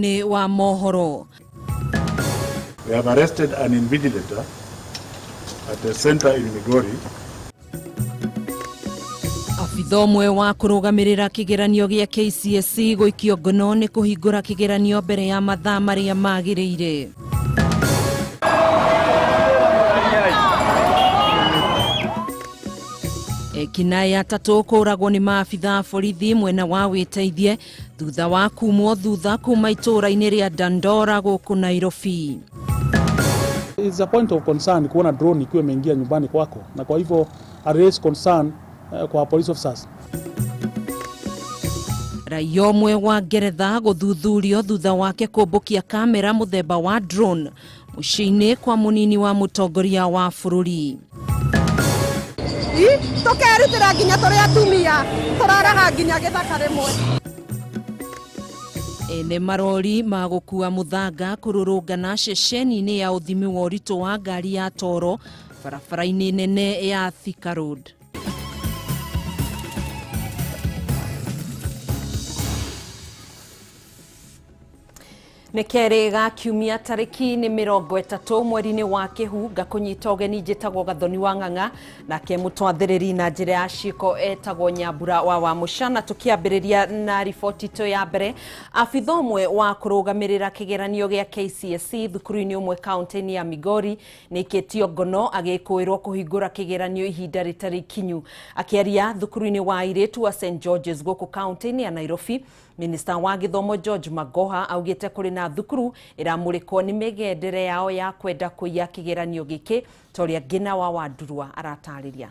Nĩ wa mohoro. We have arrested an invigilator at a center in Migori. Abitha ũmwe wa kũrũgamĩrĩra kĩgeranio gĩa KCSE gũikio ngono nĩ kũhingũra kĩgeranio mbere ya mathaa marĩa magĩrĩire. Ekinaĩ atatũ kũragwo nĩ maabitha a borithi mwena wa wĩteithie thutha wa kumwo thutha kuma itũũra-inĩ rĩa Dandora gũkũ Nairobi. It's a point of concern kuona drone ikiwa imeingia nyumbani kwako, na kwa hivyo I raise concern kwa police officers. Raia ũmwe wa Ngeretha gũthuthurio thutha wake kũmbũkia kamera mũthemba wa drone mũciĩ-inĩ kwa mũnini wa mũtongoria wa bũrũri. Tũkerutĩra nginya tũrĩ atumia tũraraga nginya gĩthaka rĩmwe. Ene marori ma gũkua mũthanga kũrũrũngana ceceni-inĩ ya ũthimi wa ũritũ wa ngari ya toro barabara-inĩ nene ya Thika Road. Nĩ kerĩ ga kiumia tarĩki nĩ 30 mweri-inĩ wa Kĩhu ngakũnyita ũgeni njĩtagwo Gathoni wa Ng'ang'a nake mũtwathĩrĩri na njĩra ya ciĩko etagwo Nyambura wa Wamũcana. Tũkĩambĩrĩria na riboti itũ ya mbere, abitha ũmwe wa kũrũgamĩrĩra kĩgeranio gĩa KCSE thukuru-inĩ ũmwe kaunti-inĩ ya Migori nĩikĩtio ngono agĩkũĩrwo kũhingũra kĩgeranio ihinda rĩtarĩ ikinyu. Akĩaria thukuru-inĩ wa airĩtu wa St George's gũkũ kaunti-inĩ ya Nairobi, Minista wa gĩthomo George Magoha augĩte kũrĩ na thukuru ĩramũrĩkwo nĩ mĩgendere yao ya kwenda kũiya kĩgeranio gĩkĩ ta ũrĩa Ngina wa Wandurwa aratarĩria.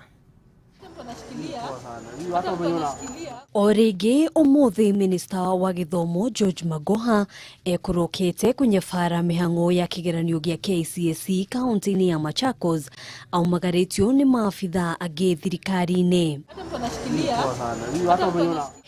O rĩngĩ ũmũthĩ minista wa gĩthomo George Magoha ekũrũkĩte kũnyabara mĩhang'o ya kĩgeranio gĩa KCSE kaunti-inĩ ya Machakos aumagarĩtio nĩ maabitha angĩ thirikari-inĩ.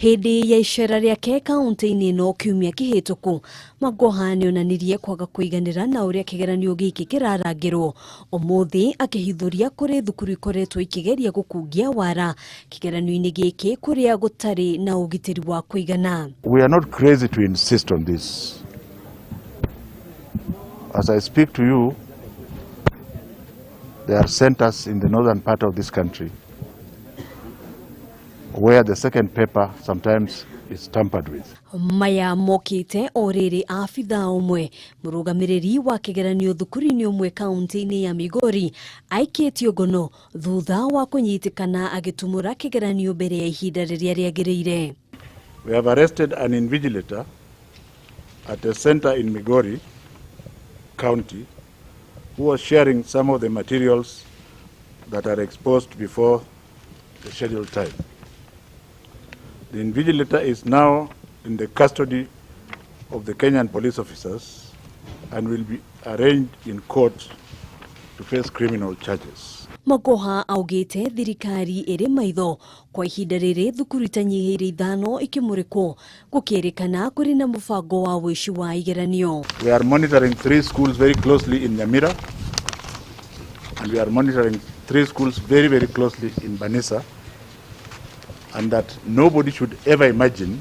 Hĩndĩ ya icera rĩake kaunti-inĩ ĩno kiumia kĩhĩtũku, Magoha nĩonanirie kwaga kũiganĩra na ũrĩa kĩgeranio gĩkĩ kĩrarangĩrwo. Ũmũthĩ akĩhithũria kũrĩ thukuru ikoretwo ikĩgeria gũkungia wara kĩgeranio-inĩ gĩkĩ kũrĩa gũtarĩ na ũgitĩri wa kũigana. We are not crazy to insist on this. As I speak to you, there are centers in the northern part of this country where the second paper sometimes is tampered with. Maya mokĩte o rĩrĩ abitha ũmwe mũrũgamĩrĩri wa kĩgeranio thukuru-inĩ ũmwe kaunti-inĩ ya Migori aikĩtio ngono thutha wa kũnyitĩkana agĩtumũra kĩgeranio mbere ya ihinda rĩrĩa rĩagĩrĩire. We have arrested an invigilator at a center in Migori County who was sharing some of the materials that are exposed before the scheduled time. The invigilator is now in the custody of the Kenyan police officers and will be arraigned in court to face criminal charges. Magoha augĩte thirikari ĩrĩ maitho kwa ihinda rĩrĩ thukuru itanyihĩire 5 ikĩmũrĩkwo gũkĩrĩkana kũrĩ na mũbango wa ũici wa igeranio. We are monitoring 3 schools very closely in Nyamira, and we are monitoring 3 schools very, very closely in Banissa, and that nobody should ever imagine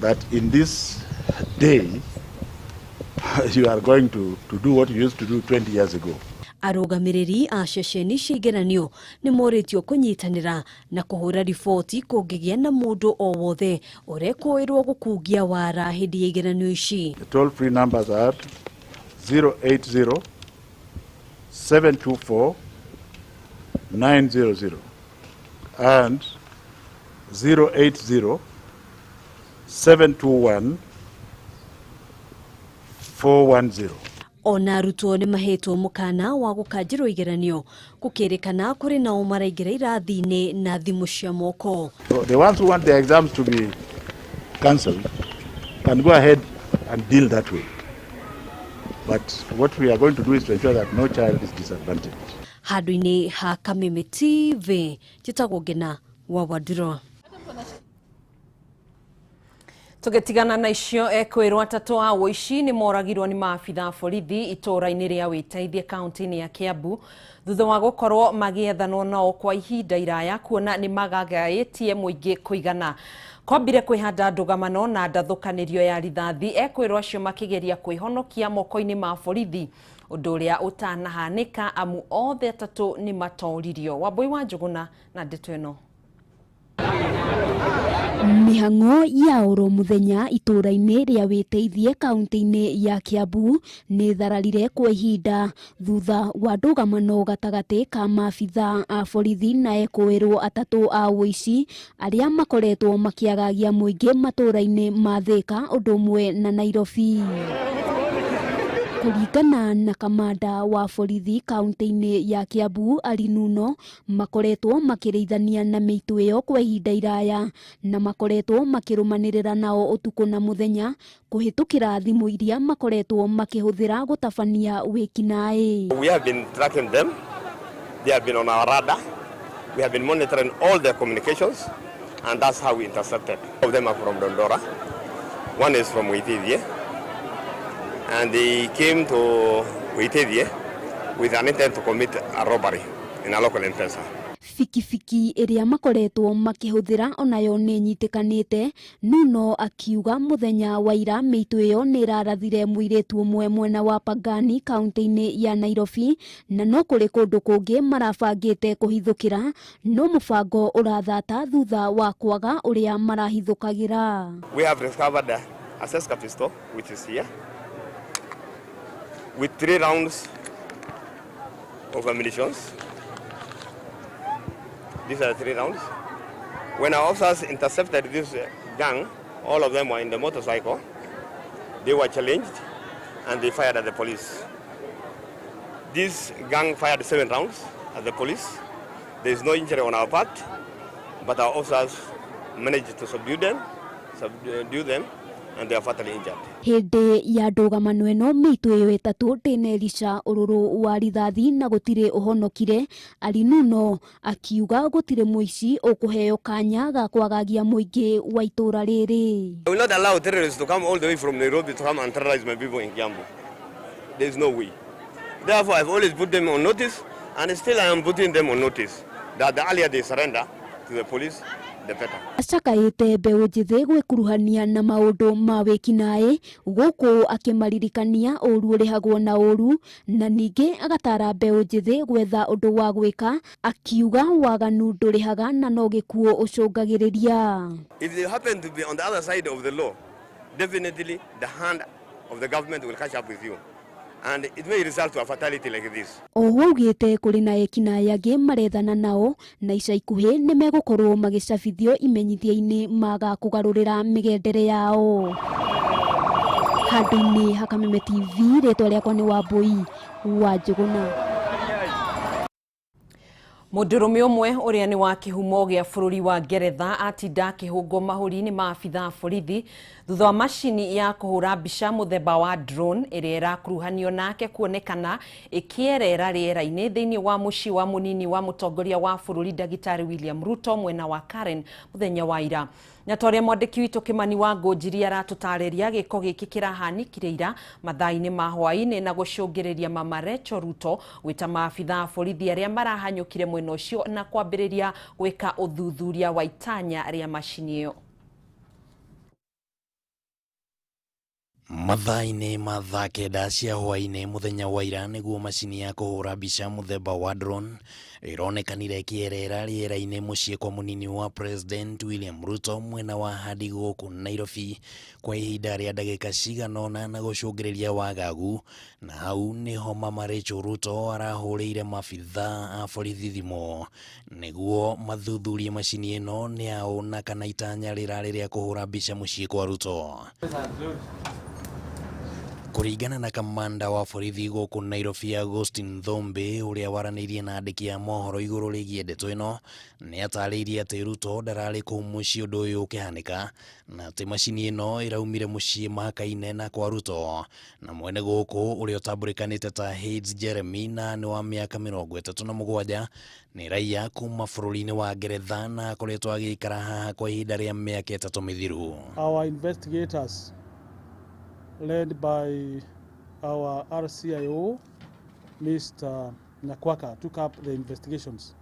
that in this day you are going to do what you used to do 20 years ago. Arũgamĩrĩri a ceceni cia igeranio nĩ morĩtio kũnyitanĩra na kũhũra riboti kũngĩgĩa na mũndũ o wothe ũrekũĩrwo gũkungia wara hĩndĩ ya igeranio ici. The toll free numbers are 080 724 900 and 080 721 410. Ona arutwo nĩ mahetwo mũkana wa gũkanjĩrwo igeranio gũkĩrĩkana kũrĩ nao maraingĩra irathi-inĩ na thimũ cia moko. So the ones who want their exams to be cancelled can go ahead and deal that way. But what we are going to do is to ensure that no child is disadvantaged. Handũ-inĩ ha Kameme TV njĩtagwo Ngina wa Wandurwa. Tũgĩtigana na icio ekwĩrwo atatũ a ũici nĩ moragirwo nĩ maabitha a borithi itũũra-inĩ rĩa Wĩteithie kaunti-inĩ ya Kiambu thutha wa gũkorwo magĩethanwo nao kwa ihinda iraya kuona nĩ magagaĩtie mũingĩ kũigana. Kwambire kwihanda ndũgamano na ndathũkanĩrio ya rithathi ekwĩrwo acio makĩgeria kwĩhonokia moko-inĩ ma borithi, ũndũ ũrĩa ũtanahanĩka amu othe atatũ nĩ matoririo. Wambui wa Njũgũna na ndeto ĩno. Mĩhang'o ya oro mũthenya itũra-inĩ rĩa Wĩteithie kaunti-inĩ ya Kiambu nĩ thararire kwa ihinda thutha wa ndũgamano gatagatĩ ka maabitha a borithi na ekũĩrwo atatũ a ũici arĩa makoretwo makĩagagia mũingĩ matũra-inĩ ma Thĩka ũndũ ũmwe na Nairobi. Kũringana na kamanda wa borithi kaunti-inĩ ya Kiambu Ali Nuno, makoretwo makĩrĩithania na mĩitũ ĩyo kwa ihinda iraya na makoretwo makĩrũmanĩrĩra nao ũtukũ na mũthenya kũhĩtũkĩra thimũ iria makoretwo makĩhũthĩra gũtabania wĩkinaĩ. We have been tracking them. They have been on our radar. We have been monitoring all their communications, and that's how we intercepted. All of them are from Dondora. One is from Witithie. And they came to Witithie with an intent to commit a robbery in a local M-Pesa. Bikibiki ĩrĩa makoretwo makĩhũthĩra onayo nĩ nyitĩkanĩte. Nuno akiuga mũthenya wa ira mĩitũ ĩyo nĩ ĩrarathire mũirĩtu ũmwe mwena wa Pangani kaunti-inĩ ya Nairobi, na no kũrĩ kũndũ kũngĩ marabangĩte kũhithũkĩra, no mũbango ũrathata thutha wa kwaga ũrĩa marahithũkagĩra. We have discovered a Seska pistol which is here with 3 rounds of ammunition. These are 3 rounds. When our officers intercepted this gang, all of them were in the motorcycle. They were challenged and they fired at the police. This gang fired 7 rounds at the police. There is no injury on our part, but our officers managed to subdue them and they are fatally injured. Hĩndĩ ya ndũgamano ĩno mĩitũ ĩyo ĩtatũ ndĩnerica ũrũrũ wa rithathi na gũtirĩ ũhonokire. Ali Nuno akiuga gũtirĩ mũici ũkũheo kanya ga kwagagia mũingĩ wa itũra rĩrĩ. I will not allow terrorists to come all the way from Nairobi to come and terrorize my people in Kiambu. There is no way. Therefore, I've always put them on notice, and still I am putting them on notice that the earlier they surrender to the police, the better. Acakaĩte mbeũ njĩthĩ gwĩkuruhania na maũndũ ma wĩkinaĩ gũkũ akĩmaririkania ũru ũrĩhagwo na ũru, na ningĩ agatara mbeũ njĩthĩ gwetha ũndũ wa gwĩka, akiuga waganu ndũrĩhaga na no gĩkuũ ũcũngagĩrĩria. If they happen to be on the other side of the law, definitely the hand of the government will catch up with you, and it may result to a fatality like this. Oho augĩte kũrĩ na ekinaĩ angĩ marethana nao na ica ikuhĩ nĩ megũkorwo magĩcabithio imenyithia-inĩ maga kũgarũrĩra mĩgendere yao. Handũ-inĩ ha Kameme TV, rĩtwa rĩakwa nĩ Wambui wa Njũgũna. Mũndũrũme ũmwe ũrĩa nĩ wa kĩhumo gĩa bũrũri wa Ngeretha atinda akĩhũngwo mahũri-inĩ ma abithaa a borithi thutha wa macini ya kũhũra mbica mũthemba wa drone ĩrĩa ĩrakuruhanio nake kuonekana ĩkĩerera rĩera-inĩ thĩinĩ wa mũciĩ wa mũnini wa mũtongoria wa bũrũri Ndagĩtarĩ William Ruto mwena wa Karen mũthenya wa ira. Na ta ũrĩa mwandĩki witũ Kĩmani wa Ngũnjiri aratũtarĩria, gĩko gĩkĩ kĩrahanĩkire ira mathaa-inĩ ma hwaĩ-inĩ na gũcũngĩrĩria Mama Rachel Ruto gwĩta maabithaa a borithi arĩa marahanyũkire mwena ũcio na kwambĩrĩria gwĩka ũthuthuria wa itanya rĩa macini ĩyo. Mathaa-inĩ ma thaa 9 cia hwaĩ-inĩ mũthenya wa ira nĩguo macini ya kũhũra mbica mũthemba wa drone ĩronekanire ĩkĩerera rĩera-inĩ mũciĩ kwa mũnini wa President William Ruto mwena wa Hadi gũkũ Nairobi kwa ihinda rĩa ndagĩka cigana ũna na gũcũngĩrĩria wagagu, na hau nĩho Mama Rachel Ruto arahũrĩire maabithaa a borithi thimũ nĩguo mathuthurie macini ĩno nĩ yaũ na kana itanya rĩrarĩ rĩa kũhũra mbica mũciĩ kwa Ruto. Kũringana na kamanda wa borithi gũkũ Nairobi Augustine Thombe ũrĩa waranĩirie na andĩki a mohoro igũrũ rĩgiĩ ndeto ĩno, nĩ atarĩirie atĩ Ruto ndararĩ kũu mũciĩ ũndũ ũyũ ũkĩhanĩka, na atĩ macini ĩno ĩraumire mũciĩ mahakaine na kwa Ruto, na mwene gũkũ ũrĩa ũtambũrĩkanĩte ta Hades Jeremy na nĩ wa mĩaka 37 nĩ raia kuma bũrũri-inĩ wa Ngeretha na akoretwo agĩikara haha kwa ihinda rĩa mĩaka 3 mĩthiru. Our investigators led by our RCIO, Mr. Nyakwaka, took up the investigations.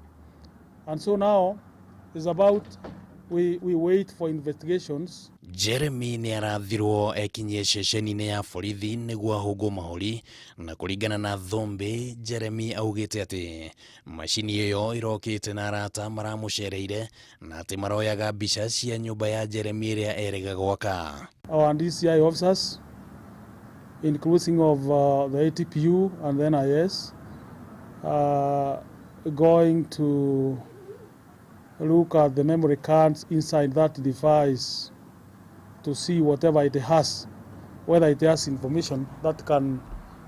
And so now it's about We wait for investigations. Jeremy nĩ arathirwo ekinyie ceceni-inĩ ya borithi nĩguo ahũngwo mahũri, na kũringana na Thumbi, Jeremy augĩte atĩ macini ĩyo ĩrokĩte na arata maramũcereire na atĩ maroyaga mbica cia nyũmba ya Jeremy ĩrĩa erĩga gwaka. Our DCI officers, including of the ATPU and the NIS, going to look at the memory cards inside that device to see whatever it has, whether it has information that can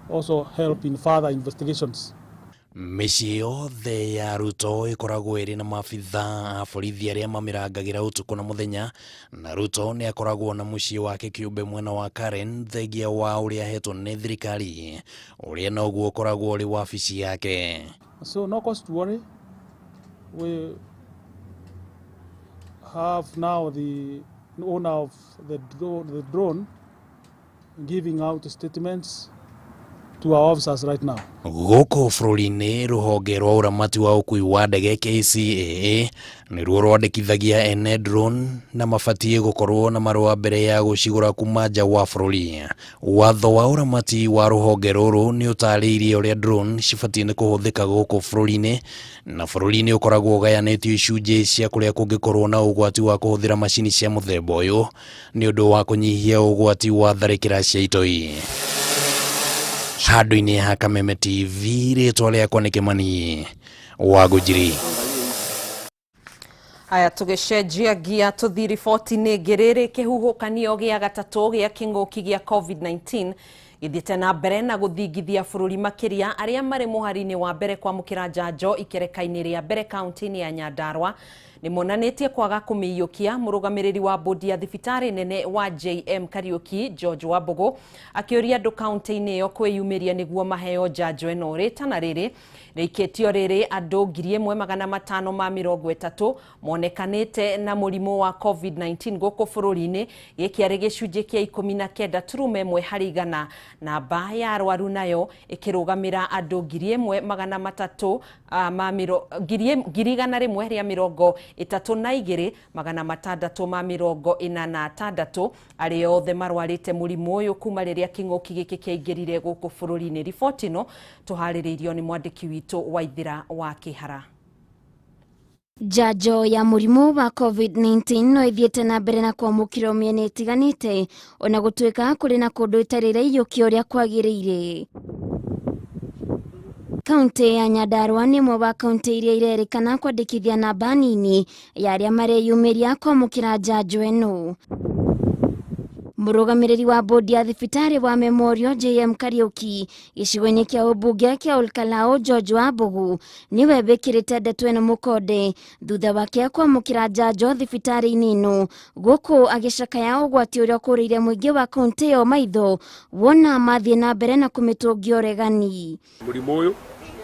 also help in further investigations. Mĩciĩ yothe ya Ruto ĩkoragwo ĩrĩ na maabitha a borithi arĩa mamĩrangagĩra ũtukũ na mũthenya, na Ruto nĩ akoragwo na mũciĩ wake kĩũmbe mwena wa Karen thengia wa ũrĩa ahetwo nĩ thirikari, ũrĩa noguo ũkoragwo ũrĩ wabici yake. So no cause to worry. We have now the owner of the drone giving out statements to our officers right now. Gũkũ bũrũri-inĩ, rũhonge rwa ũramati wa ũkui wa ndege KCAA nĩruo rwandĩkithagia ene drone na mabatiĩ gũkorwo na marũa mbere ya gũcigũra kuma nja wa bũrũri. Watho wa ũramati wa rũhonge rũrũ nĩ ũtarĩirie ũrĩa drone cibatiĩ nĩ kũhũthĩka gũkũ bũrũri-inĩ, na bũrũri nĩ ũkoragwo ũgayanĩtio icunjĩ cia kũrĩa kũngĩkorwo na ũgwati wa kũhũthĩra macini cia mũthemba ũyũ nĩ ũndũ wa kũnyihia ũgwati wa tharĩkĩra cia itoi. Handũ-inĩ ha Kameme TV, rĩtwa rĩakwa nĩ Kĩmani wa Ngũnjiri. Aya, tũgĩcenjia ngia tũthiĩ riboti-inĩ ĩngĩ. Rĩrĩ kĩhuhũkanio gĩa gatatũ gĩa kĩng'ũki gĩa COVID-19 gĩthiĩte na mbere na gũthingithia bũrũri, makĩria arĩa marĩ mũhari-inĩ wa mbere kwamũkĩra njanjo ikereka-inĩ rĩa mbere kaunti-inĩ ya Nyandarua nĩ monanĩtie kwaga kũmĩiyũkia. Mũrũgamĩrĩri wa bodi ya thibitarĩ nene wa JM Kariuki George Wambugu akĩũria andũ kaunti-inĩ ĩyo kwĩyumĩria nĩguo maheo njanjo ĩno. Rĩtana rĩrĩ rĩikĩtio rĩrĩ andũ 1530 monekanĩte na mũrimũ wa COVID-19 gũkũ bũrũri-inĩ, gĩkĩ arĩ gĩcunjĩ kĩa 19.1 harĩ igana. Namba ya arwaru nayo ĩkĩrũgamĩra andũ 1,332,686 arĩa othe marwarĩte mũrimũ ũyũ kuma rĩrĩa kĩng'ũki gĩkĩ kĩaingĩrire gũkũ bũrũri-inĩ. Riboti ĩno tũharĩrĩirio nĩ mwandĩki witũ Waithĩra wa Kĩhara. Njanjo ya mũrimũ wa COVID-19 no ĩthiĩte na mbere na kwamũkĩrwo mĩena ĩtiganĩte, ona gũtuĩka kũrĩ na kũndũ ĩtarĩ ĩraiyũkio ũrĩa kwagĩrĩire. Kaunti ya Nyandarua nĩ ĩmwe wa kaunti iria irerĩkana kwandĩkithia namba nini ya arĩa mareyumĩria kwamũkĩra njanjo ĩno. Mũrũgamĩrĩri wa bodi ya thibitarĩ wa Memorial JM Kariuki gĩcigo-inĩ kĩa ũmbunge kĩa Olkalou George Wambugu nĩwe wĩkĩrĩte ndeto ĩno mũkonde thutha wake kwamũkĩra njanjo thibitarĩ-inĩ ĩno, gũkũ agĩcakaya ũgwati ũrĩa ũkũrĩire mũingĩ wa kaunti ĩyo maitho wona mathiĩ na mbere na kũmĩtũngia ũregani. Mũrimũ ũyũ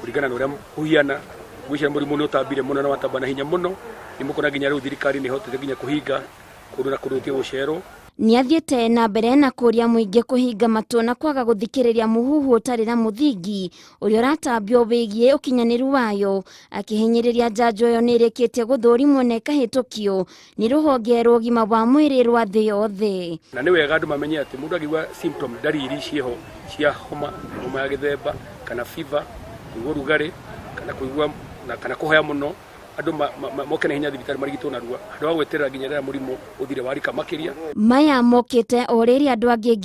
kũringana na ũrĩa ũhiana, ngwĩciria mũrimũ nĩ ũtambire mũno na watamba na hinya mũno, nĩ mũkona nginya rĩu thirikari nĩ ĩhotete nginya kũhinga kũndũ na kũndũ gũtige gũcerwo. Nĩathiĩte na mbere na kũria mũingĩ kũhinga matũ na kwaga gũthikĩrĩria mũhuhu ũtarĩ na mũthingi ũrĩa ũratambio wĩgiĩ ũkinyanĩru wayo, akĩhinyĩrĩria njanjo ĩyo nĩ ĩrĩkĩtie gũthũrimwo na ĩkahĩtũkio nĩ rũhonge rwa ũgima wa mwĩrĩ rwa thĩ yothe. Na nĩ wega andũ mamenye atĩ mũndũ angĩigua symptom, ndariri ciĩho cia homa, homa ya gĩthemba kana fever, kũigua ũrugarĩ kana kũigua kana kũhaya mũno, andũ moke na hinya thibitarĩ marigitwo narua handũ ha gweterera nginya rĩrĩa mũrimũ ũthire warika makĩria. Maya mokĩte o rĩrĩa andũ angĩ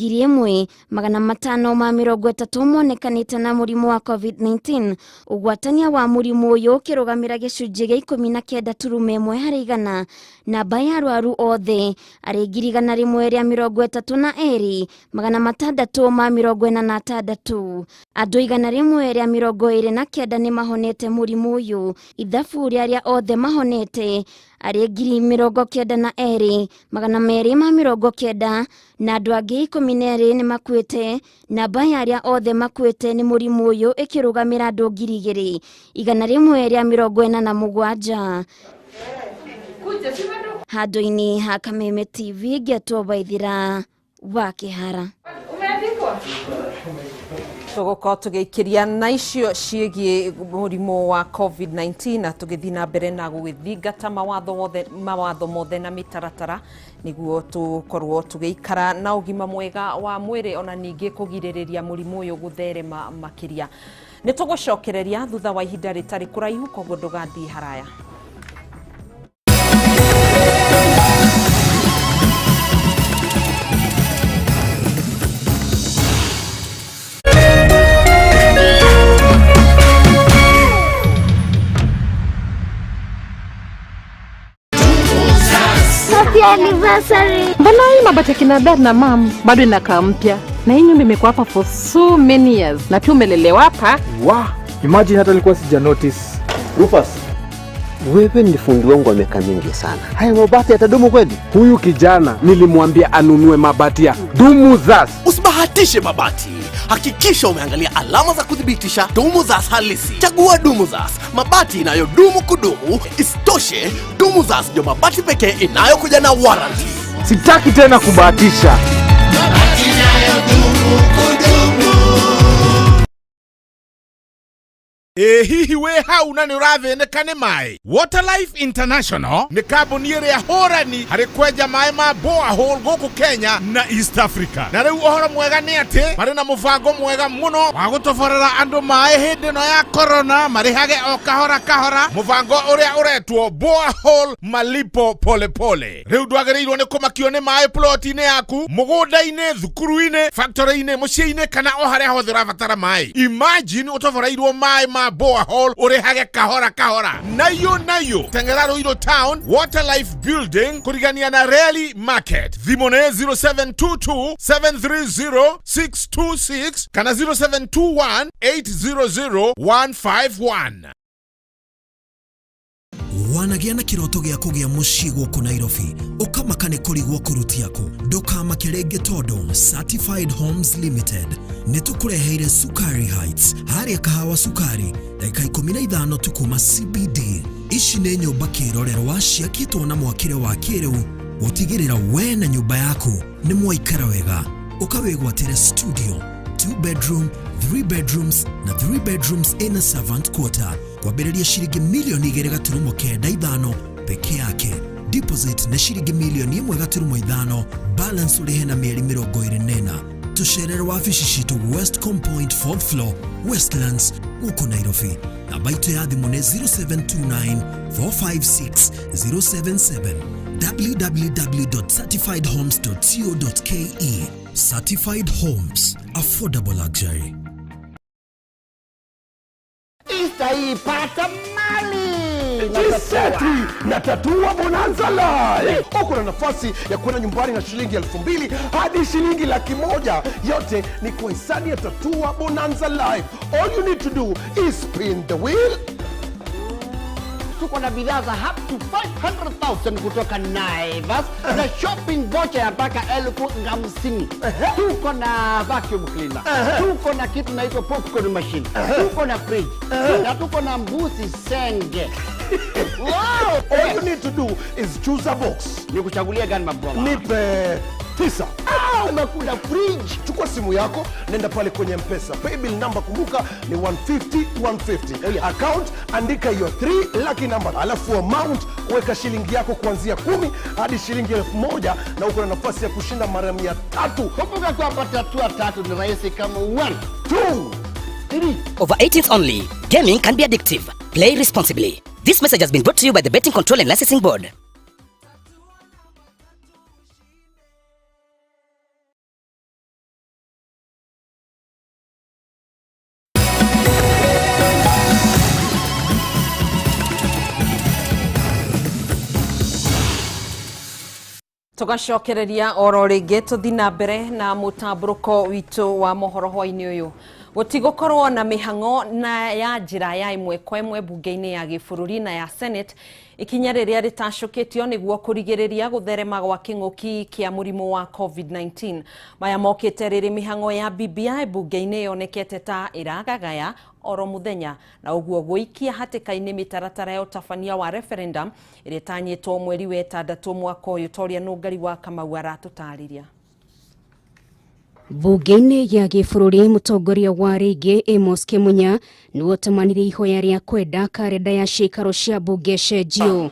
1530 monekanĩte na mũrimũ wa COVID-19, ũgwatania wa mũrimũ ũyũ ũkĩrũgamĩra gĩcunjĩ gĩa 19.1 harĩ igana. Namba ya arwaru othe arĩ 132,646. Andũ 129 nĩ mahonete mũrimũ ũyũ, ithabu rĩa arĩa othe mahonete arĩ 92,290 na andũ angĩ 12 nĩ makuĩte. Namba ya arĩa othe makuĩte nĩ mũrimũ ũyũ ĩkĩrũgamĩra andũ 2,147. Handũ-inĩ ha Kameme TV, ngĩatwo Waithĩra wa Kĩhara. Tũgũkorwo tũgĩikĩria na icio ciĩgiĩ mũrimũ wa COVID-19 na tũgĩthiĩ na mbere na gũgĩthingata mawatho mothe na mĩtaratara nĩguo tũkorwo tũgĩikara na ũgima mwega wa mwĩrĩ ona ningĩ kũgirĩrĩria mũrimũ ũyũ gũtherema makĩria. Nĩ tũgũcokereria thutha wa ihinda rĩtarĩ kũraihu, koguo ndũgathiĩ haraya. Happy anniversary. Mbona hii mabati ya kina dad na mam bado inakaa mpya? Na hii nyumba imekuwa hapa for so many years. Na pia umelelewa hapa. Wow, imagine hata nilikuwa sija notice. Rufus, wewe ni fundi wangu wa miaka mingi sana. Haya mabati yatadumu kweli? Huyu kijana nilimwambia anunue mabati ya Dumuzas. Usibahatishe mabati. Hakikisha umeangalia alama za kudhibitisha Dumuzas halisi. Chagua Dumuzas, mabati inayodumu kudumu. Isitoshe, Dumuzas ndio mabati pekee inayokuja na warranty. Sitaki tena kubahatisha. Mabati inayodumu kudumu. Hihi we hau na nĩ ũrathĩnĩka nĩ maĩ. Waterlife International nĩ kambuni ĩrĩa hũrani harĩ kwenja maĩ ma borehole gũkũ Kenya na East Africa. Na rĩu ũhoro mwega nĩ atĩ marĩ na mũbango mwega mũno wa gũtoborera andũ maĩ hĩndĩ ĩno ya corona, marĩhage o kahora kahora, mũbango ũrĩa ũretwo borehole malipo polepole. Rĩu ndwagĩrĩirwo nĩ kũmakio nĩ maĩ ploti-inĩ yaku, mũgũnda-inĩ, thukuru-inĩ, factory-inĩ, mũciĩ-inĩ kana o harĩa hothe ũrabatara maĩ. Imagine ũtoboreirwo maĩ ma borehole urihage kahora kahora. Nayo nayo Tengera Ruiru Town, Waterlife Building, kurigania na Rally Market. Thimũ nĩ 0722 730 626 kana 0721 800 151. Wanagĩa na kĩroto gĩa kũgĩa mũciĩ gũkũ Nairobi, ũkamaka nĩ kũrigwo kũrutia kũ. Ndũkamake rĩngĩ tondũ Certified Homes Limited nĩ tũkũreheire Sukari Heights harĩa Kahawa Sukari, ndagĩka 15 tu kuma CBD. Ici nĩ nyũmba kĩrorerwa ciakĩtwo na mwakĩre wa kĩrĩu gũtigĩrĩra we na nyũmba yaku nĩ mwaikara wega. Ũkawĩgwatĩre studio, 2 bedroom, 3 bedrooms na 3 bedrooms in a servant quarter kwambĩrĩria ciringi milioni 2.95 peke yake. Deposit nĩ ciringi milioni 1.5, balance ũrĩhe na mĩeri 24. Tũcerere wabici citũ Westcom Point 4th floor, Westlands, gũkũ Nairobi. Namba itũ ya thimũ nĩ 0729 456 077. www.certifiedhomes.co.ke. Certified Homes, affordable luxury. Itaipata mali Jiseti na Tatua Bonanza Live. Uko na nafasi ya kwenda nyumbani na shilingi 2000 hadi shilingi 100,000. Yote ni kwa hisani ya Tatua Bonanza Live. All you need to do is spin the wheel. Tuko na bidhaa za up to 500,000 kutoka Naivas na shopping voucher ya mpaka 50,000. Tuko na vacuum cleaner, tuko na kitu naitwa popcorn machine, tuko na fridge na tuko na mbuzi senge. Wow! All you need to do is choose a box. Nikuchagulie gani mabwana? Nipe 9. Ah, umekula fridge. Chukua simu yako, nenda pale kwenye M-Pesa. Paybill number kumbuka ni 150 150. Oh, yeah. Account andika hiyo 3 lucky number. Alafu amount weka shilingi yako kuanzia 10 hadi shilingi 1000 na uko na nafasi ya kushinda mara 300. Kumbuka kwamba tatua tatu ni rahisi kama 1 2 3. Over 18s only. Gaming can be addictive. Play responsibly. This message has been brought to you by the Betting Control and Licensing Board. Tugacokereria oro rĩngĩ tũthi na mbere na mũtambũrũko witũ wa mohoro hwainĩ ũyũ. Gũtigũkorwo na mĩhang'o na ya njĩra ya ĩmwe kwa ĩmwe mbunge-inĩ ya gĩbũrũri na ya Senate, ikinya rĩrĩa rĩtacũkĩtio nĩguo kũrigĩrĩria gũtherema gwa kĩng'ũki kĩa mũrimũ wa COVID-19. Maya mokĩte rĩrĩ mĩhang'o ya BBI mbunge-inĩ yonekete ta ĩragagaya oro mũthenya na ũguo gũikia hatĩka-inĩ mĩtaratara ya ũtabania wa referendum ĩrĩa ĩtanyĩtwo mweri wa ĩtandatũ mwaka ũyũ, ta ũrĩa Nũngari wa Kamau aratũtarĩria. Bunge-inĩ ya gĩbũrũri mũtongoria wa rĩngĩ Amos Kĩmunya nĩwe ũtamanirie ihoya rĩa kwenda karenda ya ciikaro cia bunge cenjio.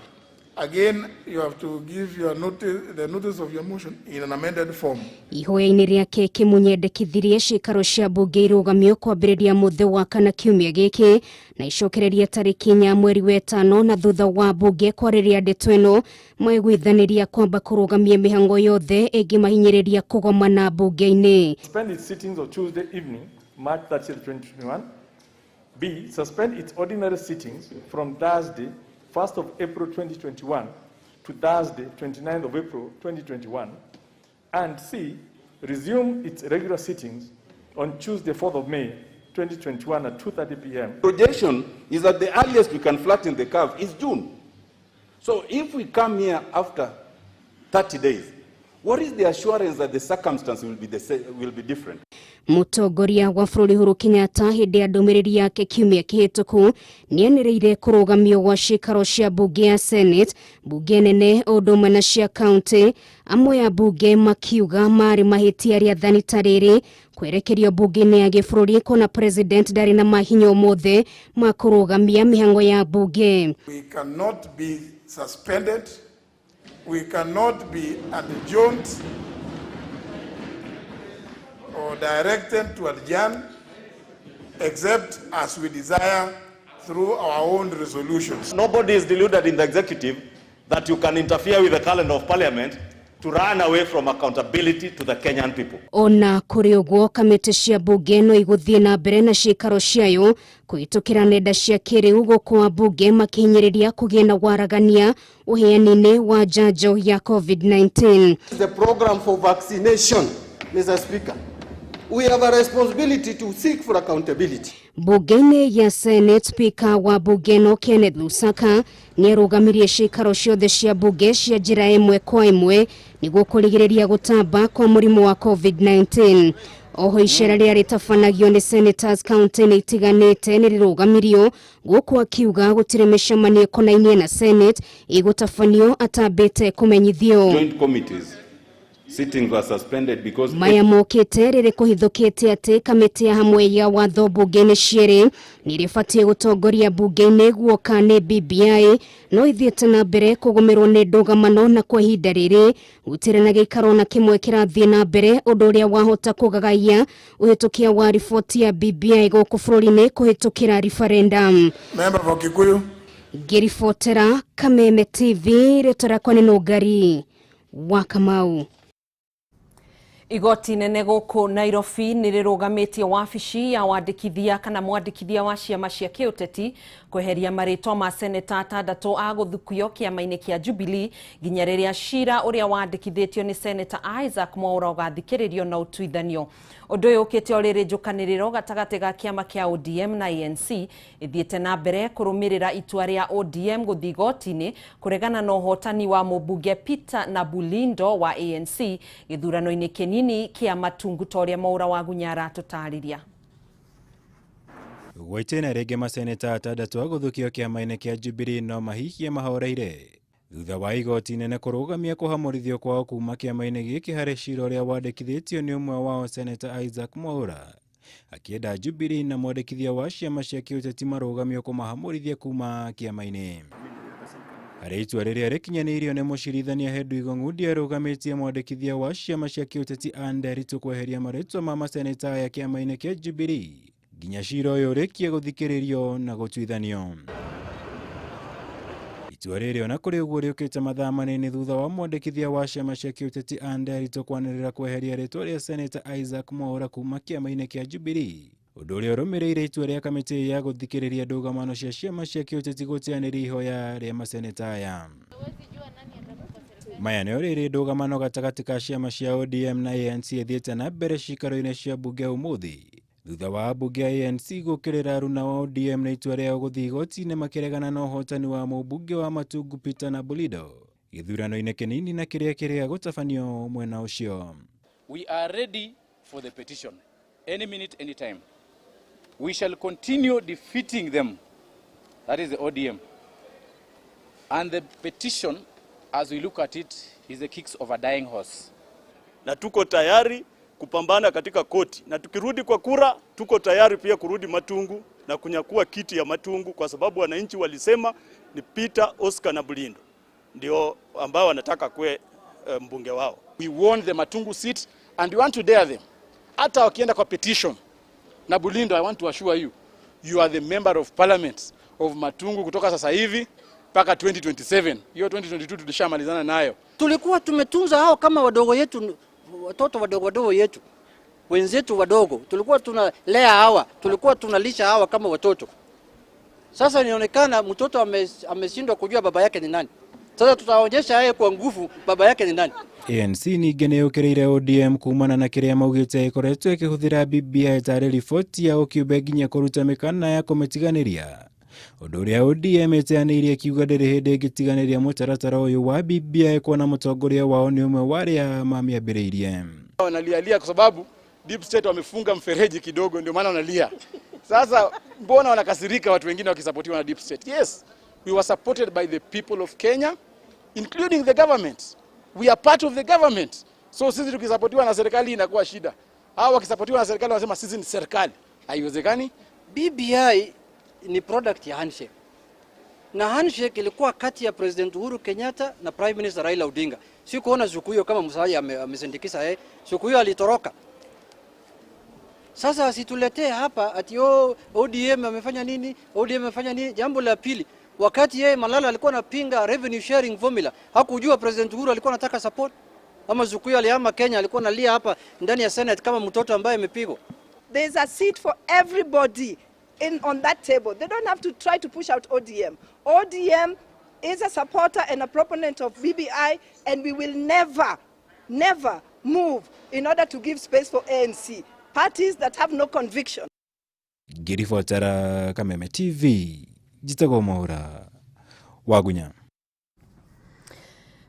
Again, you have to give your notice, the notice of your motion in an amended form. Ihoya-inĩ rĩake Kĩmunya endekithirie ciikaro cia bunge irũgamio kwambĩrĩria mũthĩ wa kana kiumia gĩkĩ na icokererie tarĩki 4 mweri wa 5 na thutha wa bunge kwarĩrĩria ndeto ĩno maiguithanĩria kwamba kũrũgamia mĩhang'o yothe ĩngĩmahinyĩrĩria kũgomana bunge-inĩ. Suspend its sittings on Tuesday evening, March 30, 2021. B. Suspend its ordinary sittings from Thursday, 1st of April 2021 to Thursday, 29th of April 2021, and C, resume its regular sittings on Tuesday, 4th of May 2021 at 2:30 p.m. Projection is that the earliest we can flatten the curve is June. So if we come here after 30 days, what is the assurance that the circumstance will be the same, will be different? Mũtongoria wa bũrũri Uhuru Kenyatta hĩndĩ ya ndũmĩrĩri yake kiumia kĩhĩtũku nĩanĩrĩire kũrũgamio gwa ciikaro cia bunge ya Senate, bunge nene o ũndũ ũmwe na cia kaunti. Amwe a bunge makiuga marĩ mahĩtia rĩathani ta rĩrĩ kwerekerio bunge-inĩ ya gĩbũrũri kuona president ndarĩ na mahinya ũmũthĩ ma kũrũgamia mĩhang'o ya bunge. We cannot be suspended. We cannot be adjourned or directed to adjourn except as we desire through our own resolutions. Nobody is deluded in the executive that you can interfere with the calendar of parliament to run away from accountability to the Kenyan people. Ona kũrĩ ũguo kamĩtĩ cia bunge no igũthiĩ na mbere na ciikaro ciayo kũhĩtũkĩra nenda cia kĩrĩu gũkũ ambunge makĩhinyĩrĩria kũgĩa na waragania ũheani-inĩ wa njanjo ya COVID-19. The program for vaccination, Mr. Speaker, we have a responsibility to seek for accountability. Bunge-inĩ ya Senate, Speaker wa bunge ĩno Kenneth Lusaka nĩarũgamirie ciikaro ciothe cia bunge cia njĩra ĩmwe kwa ĩmwe nĩguo kũrigĩrĩria gũtamba kwa mũrimũ wa COVID-19. Oho icera rĩrĩa rĩtabanagio nĩ senators kaunti-inĩ itiganĩte nĩrĩrũgamirio gũkũ akiuga gũtirĩ mĩcemanio ĩkonainie na Senate ĩgũtabanio atambĩte kũmenyithio. Joint committees sittings were suspended because maya mokĩte rĩrĩ kũhithũkĩte atĩ kamĩtĩ ya hamwe ya watho bunge-inĩ cierĩ nĩrĩbatiĩ gũtongoria bunge-inĩ guoka nĩ BBI no ithiĩte na mbere kũgũmĩrwo nĩ ndũgamano na kwa ihinda rĩrĩ gũtirĩ na gĩikaro na kĩmwe kĩrathiĩ na mbere ũndũ ũrĩa wahota kũgagaia ũhĩtũkia wa riboti ya BBI gũkũ bũrũri-inĩ kũhĩtũkĩra referendum. Member for Kikuyu. Ngĩribotera Kameme TV, rĩtwa rĩakwa nĩ Nũngari wa Kamau. Igoti nene gũkũ Nairobi nĩrĩrũgamĩtie wabici ya wandĩkithia kana mwandĩkithia wa ciama cia kĩũteti kweheria marĩtwa ma seneta atandatũ a gũthukio kĩama-inĩ kĩa Jubilee nginya rĩrĩa cira ũrĩa wandĩkithĩtio nĩ seneta Isaac Mwaura ũgathikĩrĩrio na ũtuithanio. Ũndũ ũyũ ũkĩte o rĩrĩ njũkanĩrĩro gatagatĩ ga kĩama kĩa ODM na ANC ĩthiĩte na mbere kũrũmĩrĩra itua rĩa ODM gũthiĩ igoti-inĩ kũregana na ũhotani wa mũmbunge Peter Nabulindo wa ANC gĩthurano-inĩ kĩnini kĩa Matungu ta ũrĩa Mwaura wa Gunyara tũtarĩria. Gwa itĩna rĩngĩ maseneta atandatũ a gũthukio kĩama-inĩ kĩa Jubilee no mahihie mahoreire thutha wa igoti inene kũrũgamia kũhamũrithio kwao kuma kĩama-inĩ gĩkĩ harĩ cira ũrĩa wandĩkithĩtio nĩ ũmwe wao seneta Isaac Mwaura akĩenda Jubilee na mwandĩkithia wa ciama cia kĩũteti marũgamio kũmahamũrithia kuma kĩama-inĩ. Harĩ itua rĩrĩa rĩkinyanĩirio nĩ mũcirithania Hedwig Ong'undi arũgamĩtie mwandĩkithia wa ciama cia kĩũteti Anne Nderitu kweheria marĩtwa ma maseneta aya kĩama-inĩ kĩa Jubilee nginya cira ũyũ ũrĩkie gũthikĩrĩrio na gũtuithanio. Itua rĩrĩ ona kũrĩ ũguo rĩũkĩte mathaa manini thutha wa mwandĩkithia wa ciama cia kĩũteti Anne Nderitu kwanĩrĩra kweheria rĩtwa rĩa seneta Isaac Mwaura kuma kĩama-inĩ kĩa Jubilee, ũndũ ũrĩa ũrũmĩrĩire itua rĩa kamĩtĩ ya gũthikĩrĩria ndũgamano cia ciama cia kĩũteti gũteanĩria ihoya rĩa maseneta aya. Maya nĩo rĩrĩ ndũgamano gatagatĩ ka ciama cia ODM na ANC ĩthiĩte na mbere ciikaro-inĩ cia bunge ũmũthĩ thutha wa ambunge a ANC gũkĩrĩra aruna wa ODM na itua rĩao gũthiĩ igoti-inĩ makĩregana na ũhotani wa mũmbunge wa Matungu Peter Nabulindo gĩthurano-inĩ kĩnini na kĩrĩa kĩrĩa gũtabanio mwena ũcio. We are ready for the petition any minute, any time. We shall continue defeating them, that is the ODM. And the petition, as we look at it, is the kicks of a dying horse. Na tuko tayari kupambana katika koti, na tukirudi kwa kura tuko tayari pia kurudi Matungu na kunyakua kiti ya Matungu, kwa sababu wananchi walisema ni Peter Oscar na Bulindo ndio ambao wanataka kuwe mbunge wao. We won the Matungu seat and we want to dare them. Hata wakienda kwa petition na Bulindo, I want to assure you, you are the member of parliament of Matungu kutoka sasa hivi mpaka 2027. Hiyo 2022 tulishamalizana nayo. Tulikuwa tumetunza hao kama wadogo yetu, watoto wadogo wadogo yetu, wenzetu wadogo. Tulikuwa tunalea hawa, tulikuwa tunalisha hawa kama watoto. Sasa inaonekana mtoto ameshindwa kujua baba yake ni nani. Sasa tutaonyesha yeye kwa nguvu baba yake ni nani. ANC ningĩ nĩ yũkĩrĩire ODM kumana na kĩrĩa maugĩte ĩkoretwo ĩkĩhũthĩra BBI tarĩ riboti yao kĩũmbe nginya kũruta mĩkana ya kũmĩtiganĩria. Ũndũ ũrĩa ODM ĩteanĩirie ĩkiuga ndĩrĩ hĩndĩ ĩngĩtiganĩria mũtaratara ũyũ wa BBI kuona mũtongoria wao nĩ ũmwe wa arĩa mamĩambĩrĩirie. Wanalialia kwa sababu deep state wamefunga mfereji kidogo, ndio maana wanalia. Sasa mbona wanakasirika watu wengine wakisapotiwa na deep state? Yes, we were supported by the people of Kenya, including the government. We are part of the government. So sisi tukisapotiwa na serikali inakuwa shida. Hao wakisapotiwa na serikali wanasema sisi ni serikali. Haiwezekani. BBI ni product ya handshake. Na handshake ilikuwa kati ya President Uhuru Kenyatta na Prime Minister Raila Odinga. Sikuona siku hiyo kama Musalia amesindikisa yeye. Siku hiyo alitoroka. Sasa asituletee hapa ati ODM amefanya nini? ODM amefanya nini? Jambo la pili, wakati yeye Malala alikuwa anapinga revenue sharing formula, hakujua President Uhuru alikuwa anataka support. Ama siku hiyo alihama Kenya, alikuwa analia hapa ndani ya Senate kama mtoto ambaye amepigwa. There's a seat for everybody on that table. They don't have to try to push out ODM. ODM is a supporter and a proponent of BBI, and we will never, never move in order to give space for ANC. Parties that have no conviction. Ngĩribotera Kameme TV, njĩtagwo Mwaura Wagunya.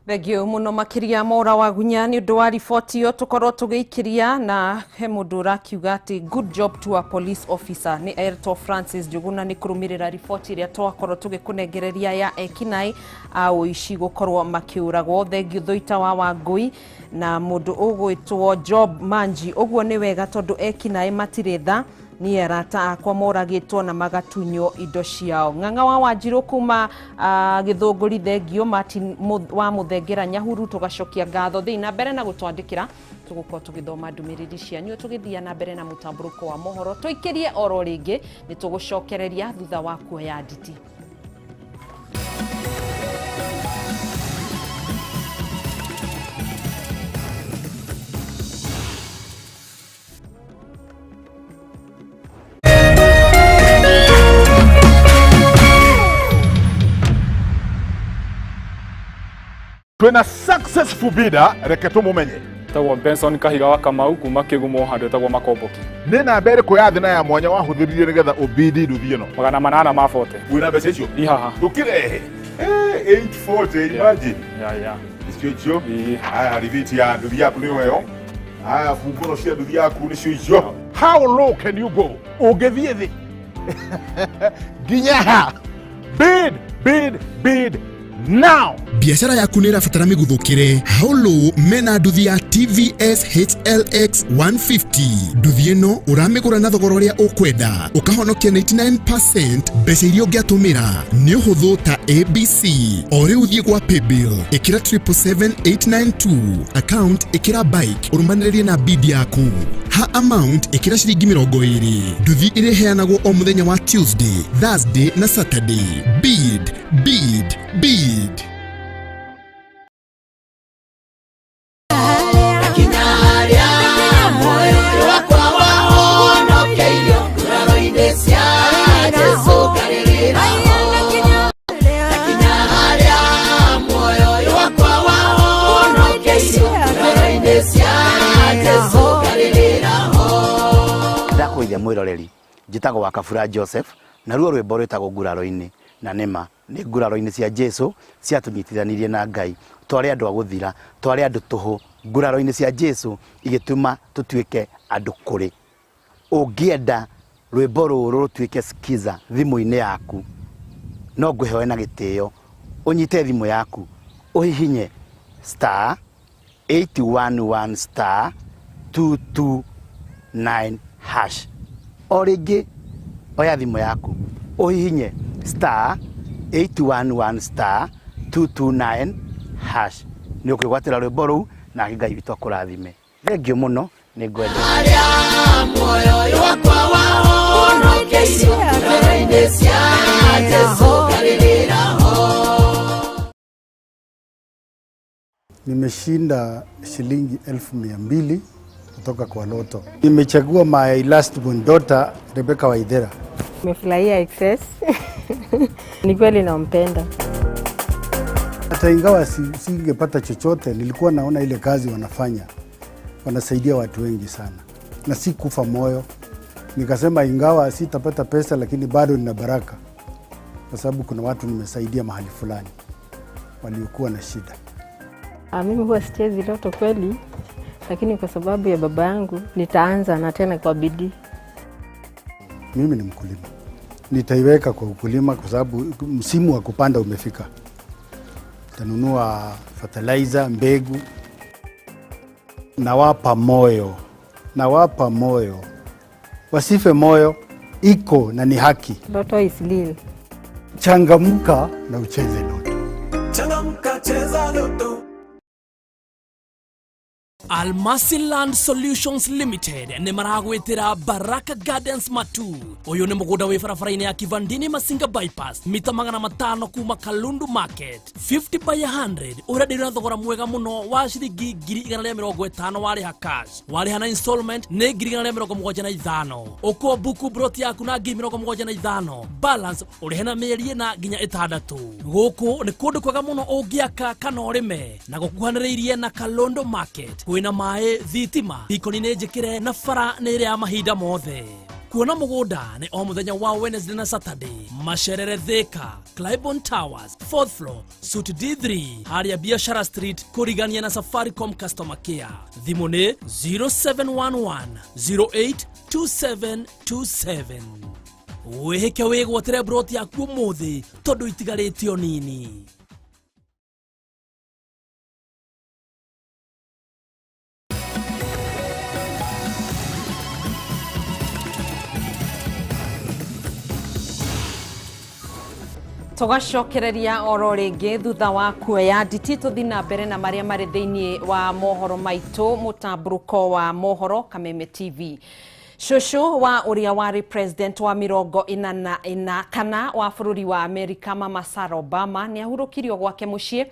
Thengio muno makiria Mwaura Wagunya ni undu wa riboti iyo tukorwo tugiikiria. Na he mundu urakiuga ati good job to a police officer ni Erto Francis Njuguna ni kurumirira riboti iria twakorwo tugikunengereria ya ekinai a uici gukorwo makiuragwo. Thengio Thuita wa Wangui na mundu ugwitwo Job Manji. Uguo ni wega tondu ekinai matirĩ tha, ni arata akwa moragĩtwo na magatunywo indo ciao. Ng'ang'a wa Wanjirũ kuma Gĩthũngũri, thengio. Martin wa Mũthengera Nyahuru, tũgacokia ngatho. Thiĩ na mbere na gũtwandĩkĩra, tũgũkorwo tũgĩthoma ndũmĩrĩri cianyu tũgĩthiĩ na mbere na mũtambũrũko wa mohoro. Tũikĩrie oro rĩngĩ, nĩ tũgũcokereria thutha wa kuoya nditi. Twina successful bidder, reke tumumenye. Tagwo Benson Kahiga wa Kamau kuma Kigumo handu etagwo Makomboki. Nĩ namba ĩrĩkũ ya thĩ na ya mwanya wahũthĩrire nĩgetha ũbidi nduthi ĩno? 840. Wĩna mbeca icio? Ihaha. Ndũkĩrehe. 840, imagine. Yeah. Icio icio. Aya, rithiti ya nduthi yaku nĩyo ĩyo. Aya, bungũro cia nduthi yaku nĩcio icio. How low can you go? Ũngĩthiĩ thĩ nginya ha? Bid, bid, bid now. Biashara yaku nĩ ĩrabatara mĩguthũkĩre. How mena nduthi ya TVS HLX 150. Nduthi ĩno ũramĩgũra na thogora ũrĩa ũkwenda, ũkahonokia 99% mbeca iria ũngĩatũmĩra. Nĩ ũhũthũ ta ABC. O rĩu thiĩ gwa paybill, ĩkĩra 777892, account ĩkĩra bike, ũrũmanĩrĩrie na bid yaku. Ha amount ĩkĩra ciringi 20. Nduthi ĩrĩheanagwo o mũthenya wa Tuesday, Thursday na Saturday. Bid, bid, bid. Ndakwĩria mwĩroreri, njĩtagwo wa Kabura Joseph, na ruo rwĩmbo rwĩtagwo nguraro-inĩ, na nĩma nĩ nguraro-inĩ cia Jesu ciatũnyitithanirie na Ngai. Twarĩ andũ a gũthira, twarĩ andũ tũhũ. Nguraro-inĩ cia Jesu igĩtũma tũtuĩke andũ kũrĩ. Ũngĩenda rwĩmbo rũrũ rũtuĩke skiza thimũ-inĩ yaku, no ngwĩhoe na gĩtĩo ũnyite thimũ yaku ũhihinye star 811 star 229 hash. O rĩngĩ oya thimũ yaku ũhihinye star 811 star 229 hash nĩ ũkwĩgwatĩra rwĩmbo rũu na Ngai witũ akũrathime. Thengiũ mũno, nĩ ngwenda. Nimeshinda shilingi 200,000 kutoka kwa Loto. Nimechagua my last born daughter Rebecca Waithera. Nimefurahia excess. Ni kweli nampenda. Hata ingawa singepata chochote, nilikuwa naona ile kazi wanafanya, wanasaidia watu wengi sana, na si kufa moyo. Nikasema ingawa sitapata pesa, lakini bado nina baraka, kwa sababu kuna watu nimesaidia mahali fulani waliokuwa na shida. Mimi huwa sichezi loto kweli, lakini kwa sababu ya baba yangu nitaanza na tena kwa bidii. Mimi ni mkulima, nitaiweka kwa ukulima kwa sababu msimu wa kupanda umefika. Nitanunua fertilizer, mbegu. Nawapa moyo, nawapa moyo, wasife moyo, iko na ni haki. Loto is real. Changamka na ucheze loto. Changamka, cheza loto. Almasi Land Solutions Limited nĩ maragwĩtĩra Baraka Gardens Matu. Ũyũ nĩ mũgũnda wĩ barabara-inĩ ya Kivandini Masinga Bypass, mita 500 kuma Kalundu Market, 50 by 100 ũrenderio na thogora mwega mũno wa ciringi 150,000 warĩha cash, warĩha na installment nĩ 175,000. Ũkũ buku broti yaku na 75,000, balance ũrĩhe na mĩeri 4 nginya 6. Gũkũ nĩ kũndũ kwega mũno ũngĩaka kana ũrĩme na gũkuhanĩrĩirie na Kalundu Market. Kwĩna maĩ, thitima, ikoni nĩ njĩkĩre na bara nĩ ĩrĩa ya mahinda mothe. Kuona mũgũnda nĩ o mũthenya wa Wednesday na Saturday. Macerere Thika, Cliburn Towers, 4th floor, Suite D3, harĩa Biashara Street, kũrigania na Safaricom Customer Care. Thimũ nĩ 0711 082727. Wĩhĩke wĩgwatĩre broti yaku ũmũthĩ tondũ itigarĩte o nini. Tũgacokereria oro rĩngĩ thutha wa kuoya nditi tũthi na mbere na marĩa marĩ thĩinĩ wa mohoro maitũ mũtambũrũko wa mohoro Kameme TV. Cũcũ wa ũrĩa warĩ president wa 44 wa bũrũri wa Amerika Mama Sarah Obama nĩ ahurũkirio gwake mũciĩ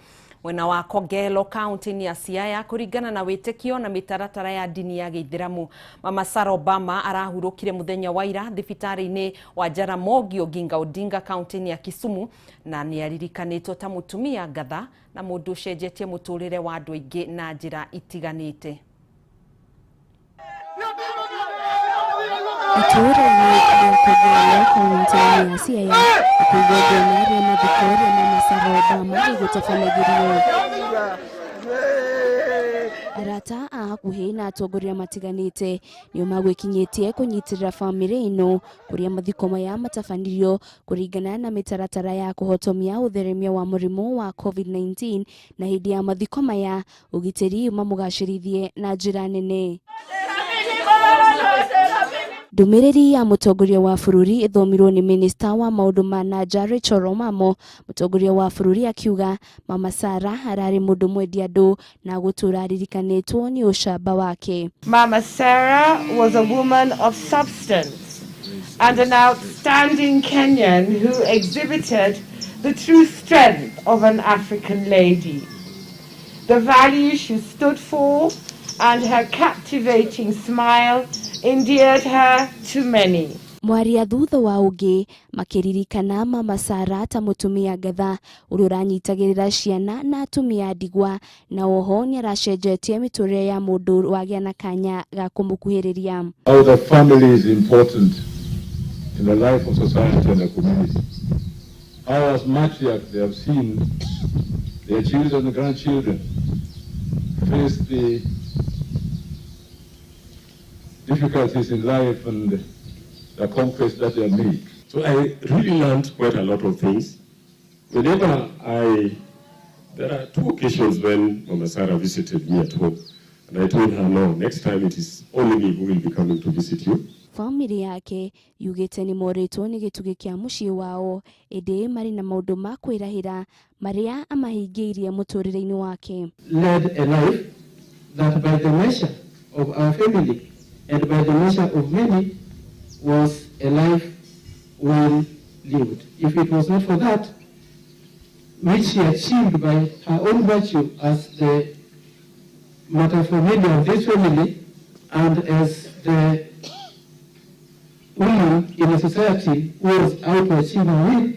mwena wa Kogelo kaunti ya Siaya kũringana na wĩtĩkio na mĩtaratara ya ndini ya Gĩithĩramu. Mama Sarah Obama arahurũkire mũthenya wa ira thibitarĩ-inĩ wa Jaramogi Oginga Odinga kaunti ya Kisumu na nĩ aririkanĩtwo ta mũtumia ngatha na mũndũ ũcenjetie mũtũrĩre wa andũ aingĩ na njĩra itiganĩte. Itũũra-inĩ rĩa Kogelo kaunti-inĩ ya Siaya igongona rĩa mathiko rĩa Mama Sarah Obama rĩgũtabanagĩrio. Arata a hakuhĩ na atongoria matiganĩte nĩo magwĩkinyĩtie kũnyitĩrĩra bamĩrĩ ĩno kũrĩa mathiko maya matabanirio kũringana na mĩtaratara ya kũhotomia ũtheremia wa mũrimũ wa COVID-19 na hĩndĩ ya mathiko maya ũgitĩri mamũgacĩrithie na njĩra nene. Ndũmĩrĩri ya mũtongoria wa bũrũri ĩthomirwo nĩ minista wa maũndũ ma na nja Rachel Omamo. Mũtongoria wa bũrũri akiuga Mama Sarah ararĩ mũndũ mwendi andũ na gũtũra aririkanĩtwo nĩ ũcamba wake. Mama Sarah was a woman of substance and an outstanding Kenyan who exhibited the true strength of an African lady. The values she stood for and her captivating smile endeared her to many. Mwaria thutha wa ũngĩ makĩririkana Mama Sarah ta mũtumia ngatha ũrĩa ũranyitagĩrĩra ciana na atumia ndigwa na oho nĩaracenjetie mĩtũrĩre ya mũndũ wagĩa na kanya ga kũmũkuhĩrĩria. How the family is important in the life of society and the community. How as matriarchs they have seen their children and grandchildren face the difficulties in life and the conquest that they have made. So I really learned quite a lot of things. Whenever there are two occasions when Mama Sarah visited me at home. And I told her, no, next time it is only me who will be coming to visit you. Bamĩrĩ yake yugĩte nĩ morĩtwo nĩ gĩtugĩ kĩa mũciĩ wao ĩndĩ marĩ na maũndũ ma kwĩrahĩra marĩa amahingĩirie mũtũrĩre-inĩ wake. Led a life that by the measure of our family and by the measure of many was a life well lived. If it was not for that, which she achieved by her own virtue as the materfamilia of this family and as the woman in a society who was out to achieve her will,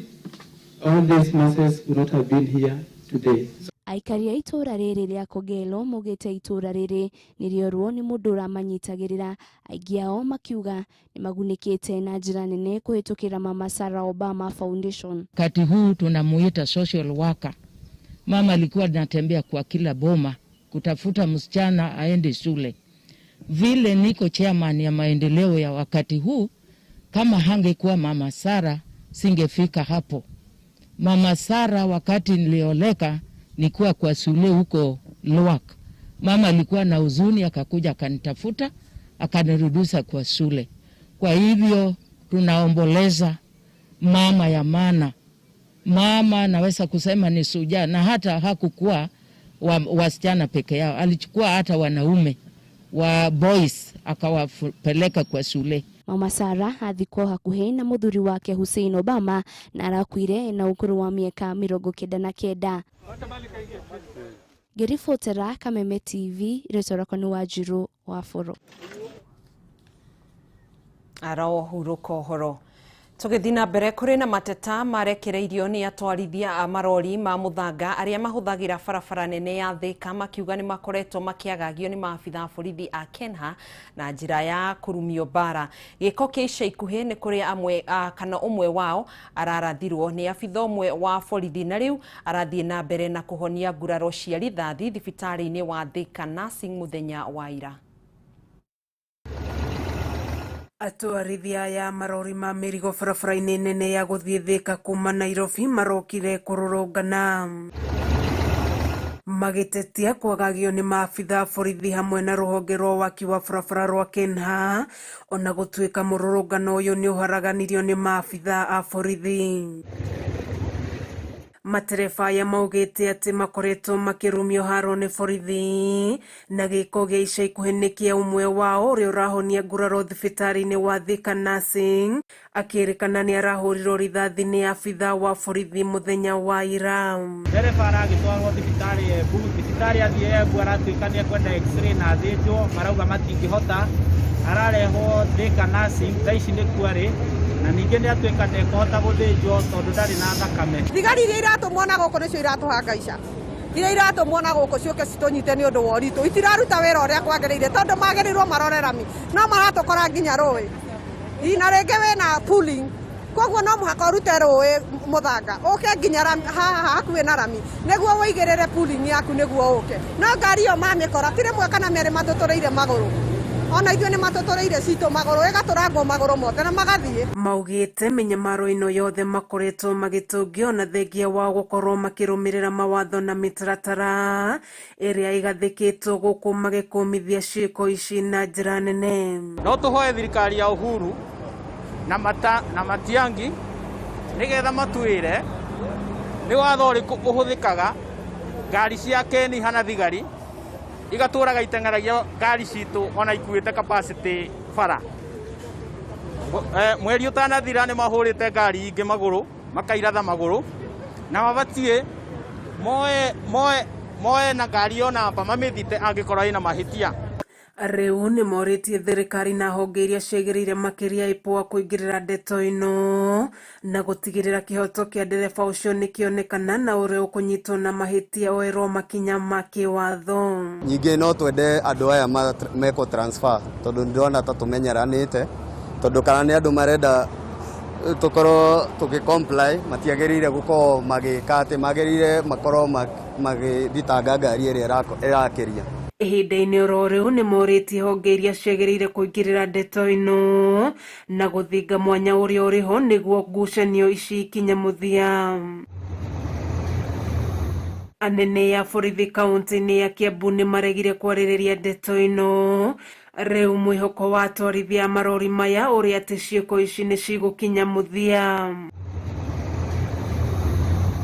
all these masses would not have been here today. Aikari a itũra rĩrĩ rĩa Kogelo maugĩte itũra rĩrĩ nĩrĩorwo nĩ mũndũ ũramanyitagĩrĩra, aingĩ ao makiuga nĩmagunĩkĩte na njĩra nene kũhĩtũkĩra Mama Sarah Obama Foundation. Wakati huu tunamuita social worker. Mama alikuwa anatembea kwa kila boma kutafuta msichana aende shule. Vile niko chairman ya maendeleo ya wakati huu, kama hangekuwa Mama Sarah singefika hapo. Mama Sarah wakati nilioleka nilikuwa kwa shule huko Luak. Mama alikuwa na huzuni, akakuja akanitafuta, akanirudisha kwa shule. Kwa hivyo tunaomboleza mama ya maana. Mama naweza kusema ni shujaa, na hata hakukuwa wasichana peke yao, alichukua hata wanaume wa boys akawapeleka kwa shule. Mama Sarah athikwo hakuhĩ na mũthuri wake Hussein Obama na arakuire na ũkũrũ wa mĩaka 99. Ngĩribotera Kameme TV, rĩtwa rĩakwa nĩ Wanjiru wa Bũrũ. Arohurũka ũhoro. Tũgĩthiĩ na mbere, kũrĩ na mateta marekereirio nĩ atwarithia a marori ma mũthanga arĩa mahũthagĩra barabara nene ya Thika makiuga nĩ makoretwo makĩagagio nĩ maabitha a borithi a Kenha na njĩra ya kũrumio mbara. Gĩko kĩa ica ikuhĩ nĩ kũrĩ amwe kana ũmwe wao ararathirwo nĩ abitha ũmwe wa borithi na rĩu arathiĩ na mbere na kũhonia nguraro cia rithathi thibitarĩ-inĩ wa Thika Nursing mũthenya wa ira. Atwarithia aya marori ma mĩrigo barabara-inĩ nene ya gũthiĩ Thika kuma Nairobi marokire kũrũrũngana magĩtetia kwagagio nĩ maabitha borithi hamwe na rũhonge rwa waki wa barabara rwa Kenha, ona gũtuĩka mũrũrũngano ũyũ nĩ ũharaganirio nĩ maabitha a borithi. Matereba aya maugĩte atĩ makoretwo makĩrumio haro nĩ borithi na gĩko gĩa ica ikuhĩ nĩ kĩa ũmwe wao ũrĩa ũrahonia nguraro thibitarĩ-inĩ wa Thika Nursing, akĩrĩkana nĩ arahũrirwo rithathi nĩ abitha wa borithi mũthenya wa ira. Ndereba aragĩtwarwo thibitarĩ Embu, thibitarĩ athiĩ Embu aratuĩka nĩ ekwenda x-ray na athĩnjwo, marauga matingĩhota, ararehwo Thika Nursing, thaa ici nĩkuo arĩ, na ningĩ nĩ atuĩka ndekũhota gũthĩnjwo tondũ ndarĩ na thakame. Thigari iria iratũmwo na gũkũ nĩcio iratũhangaica, iria iratũmwo na gũkũ ciũke citũnyite nĩ ũndũ wa ũritũ, itiraruta wĩra ũrĩa kwagĩrĩire tondũ magĩrĩirwo marore rami, no maratũkora nginya rũĩ na rĩngĩ wĩna pooling, koguo no mũhaka ũrute rũĩ mũthanga ũke nginya haha hakuhĩ na rami nĩguo wũigĩrĩre pooling yaku nĩguo ũke, no ngari ĩyo mamĩkora ti rĩmwe kana merĩ matũtũrĩire magũrũ, ona ithuĩ nĩ matũtũrĩire citũ magũrũ, ĩgatũrangwo magũrũ mothe na magathiĩ. Maugĩte mĩnyamaro ĩno yothe makoretwo magĩtũngio na thengia wao gũkorwo makĩrũmĩrĩra mawatho na mĩtaratara ĩrĩa ĩgathĩkĩtwo gũkũ magĩkũmithia ciĩko ici na njĩra nene. No tũhoe thirikari ya Uhuru na Matiang'i nĩgetha matwĩre nĩ watho ũrĩkũ ũhũthĩkaga ngari cia Keniha na thigari igatũraga iteng'eragia ngari citũ ona ikuĩte capacity bara. Mweri ũtanathira nĩ mahũrĩte ngari ingĩ magũrũ, makairatha magũrũ, na mabatiĩ moe na ngari ĩyo namba mamĩthite angĩkorwo ĩna mahĩtia. Rĩu nĩ morĩtie thirikari na honge iria ciagĩrĩire makĩria IPOA kũingĩrĩra ndeto ĩno na gũtigĩrĩra kĩhoto kĩa ndereba ũcio nĩkĩonekana na ũrĩa ũkũnyitwo na mahĩtia oerwo makinya ma kĩwatho. Ningĩ no twende andũ aya mekwo transfer tondũ ndĩrona ta tũmenyeranĩte, tondũ kana nĩ andũ marenda tũkorwo tũgĩ comply, matiagĩrĩire gũkorwo magĩka atĩ magĩrĩire makorwo magĩthitanga ngari ĩrĩa ĩrakĩria. Ihinda-inĩ oro rĩu nĩ morĩtie honge iria ciagĩrĩire kũingĩrĩra ndeto ĩno na gũthinga mwanya ũrĩa ũrĩho nĩguo ngucanio ici ikinye mũthia. Anene ya borithi kaunti-inĩ ya Kiambu nĩ maregire kwarĩrĩria ndeto ĩno. Rĩu mwĩhoko wa atwarithia a marori maya ũrĩ atĩ ciĩko ici nĩ cigũkinya mũthia.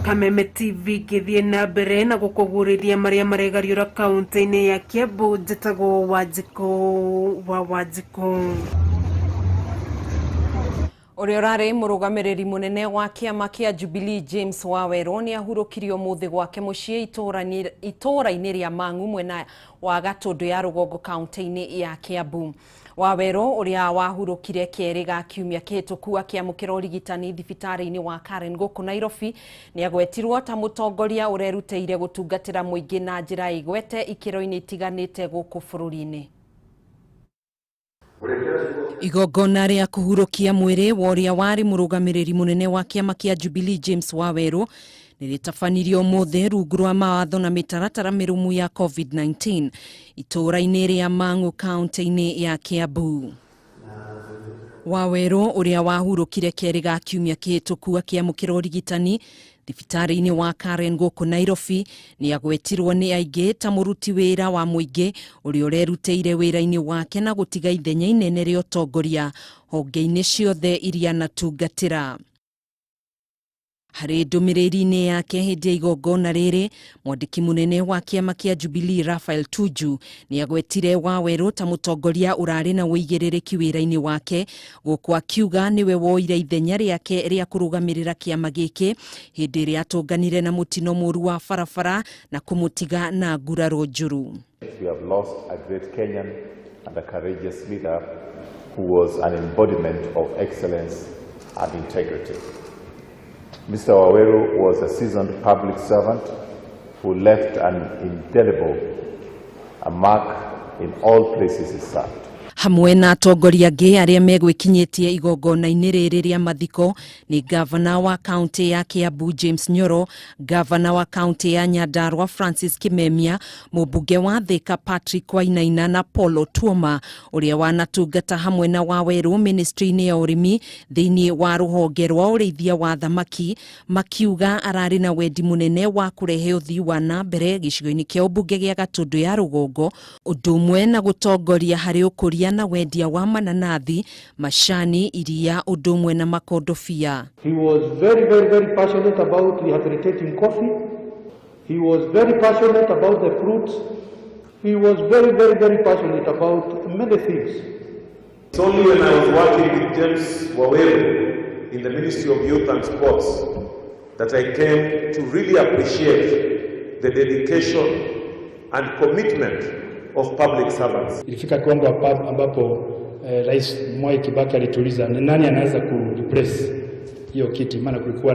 Kameme TV ngĩthiĩ na mbere na gũkũguũrĩria marĩa maregariũra kaunti-inĩ ya Kiambu. Njĩtagwo Wanjikũ wa Wanjikũ. Ũrĩa ũrarĩ mũrũgamĩrĩri mũnene wa kĩama kĩa Jubilee James Wawerũ nĩ ahurũkirio ũmũthĩ gwake mũciĩ itũũra-inĩ rĩa Mang'u mwena wa Gatũndũ ya rũgongo kaunti-inĩ ya Kiambu. Wawerũ ũrĩa wahurũkire kerĩ ga kiumia kĩhĩtũku akĩamũkĩra ũrigitani thibitarĩ-inĩ wa Karen gũkũ Nairobi nĩ agwetirwo ta mũtongoria ũrerutĩire gũtungatĩra mũingĩ na njĩra ĩgwete ikĩro-inĩ itiganĩte gũkũ bũrũri-inĩ. Igongona rĩa kũhurũkia mwĩrĩ wa ũrĩa warĩ mũrũgamĩrĩri mũnene wa kĩama kĩa Jubilee James Wawerũ nĩ rĩtabanirio ũmũthĩ rungu rwa mawatho na mĩtaratara mĩrũmu ya COVID-19 itũũra-inĩ rĩa Mang'u kaunti-inĩ ya Kiambu. Wawerũ ũrĩa wahurũkire kerĩ ga kiumia kĩhĩtũku akĩamũkĩra ũrigitani thibitarĩ-inĩ wa Karen gũkũ Nairobi nĩ agwetirwo nĩ aingĩ ta mũruti wĩra wa mũingĩ ũrĩa ũrerutĩire wĩra-inĩ wake na gũtiga ithenya inene rĩa ũtongoria honge-inĩ ciothe iria anatungatĩra. Harĩ ndũmĩrĩri-inĩ yake hĩndĩ ya igongona rĩrĩ, mwandĩki mũnene wa kĩama kĩa Jubilee Raphael Tuju nĩ agwetire Wawerũ ta mũtongoria ũrarĩ na ũigĩrĩrĩki wĩra-inĩ wake, gũkũ akiuga nĩwe woire ithenya rĩake rĩa kũrũgamĩrĩra kĩama gĩkĩ hĩndĩ ĩrĩa atũnganire na mũtino mũru wa barabara na kũmũtiga na nguraro njũru. We have lost a great Kenyan and a courageous leader who was an embodiment of excellence and integrity. Mr. Waweru was a seasoned public servant who left an indelible a mark in all places he served. Hamwe na atongoria angĩ arĩa megwĩkinyĩtie igongona-inĩ rĩrĩ rĩa mathiko nĩ gavana wa kaunti ya Kiambu James Nyoro, gavana wa kaunti ya Nyandarua Francis Kimemia, mũmbunge wa Thika Patrick Wainaina na Paul Otuoma ũrĩa wanatungata hamwe na Wawerũ ministry-inĩ ya ũrĩmi thĩinĩ wa rũhonge rwa ũrĩithia wa thamaki, makiuga ararĩ na wendi mũnene wa kũrehe ũthii wa na mbere gĩcigo-inĩ kĩa ũmbunge gĩa Gatũndũ ya rũgongo, ũndũ ũmwe na gũtongoria harĩ ũkũria na wendia wa mananathi, macani, iria ũndũ ũmwe na makondobia. He was very, very, very passionate about rehabilitating coffee. He was very passionate about the fruits. He was very, very, very passionate about many things. It's only when I was working with James Waweru in the Ministry of Youth and Sports that I came to really appreciate the dedication and commitment of public servants. Ilifika kiwango ambapo Rais Mwai Kibaki alituuliza ni nani anaweza ku replace hiyo kiti, maana kulikuwa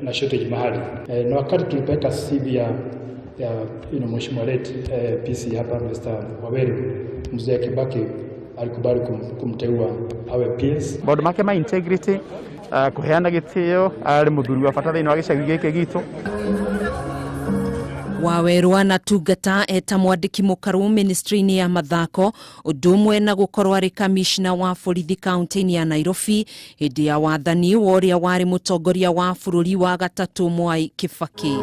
na shortage mahali. Na wakati tulipeleka CV ya Mheshimiwa late PC hapa Mr. Waweru, Mzee Kibaki alikubali kumteua awe PS. Maũndũ make ma integrity, kuheana gĩtĩo, arĩ mũthuri wa bata thĩinĩ wa gĩcagi gĩkĩ gitũ. Wawerũ anatungata eta mwandĩki mũkarũ ministry-inĩ ya mathako, ũndũ ũmwe na gũkorwo arĩ kamishna wa borithi kaunti-inĩ ya Nairobi hĩndĩ ya wathani wa ũrĩa warĩ mũtongoria wa bũrũri wa gatatũ Mwai Kibaki.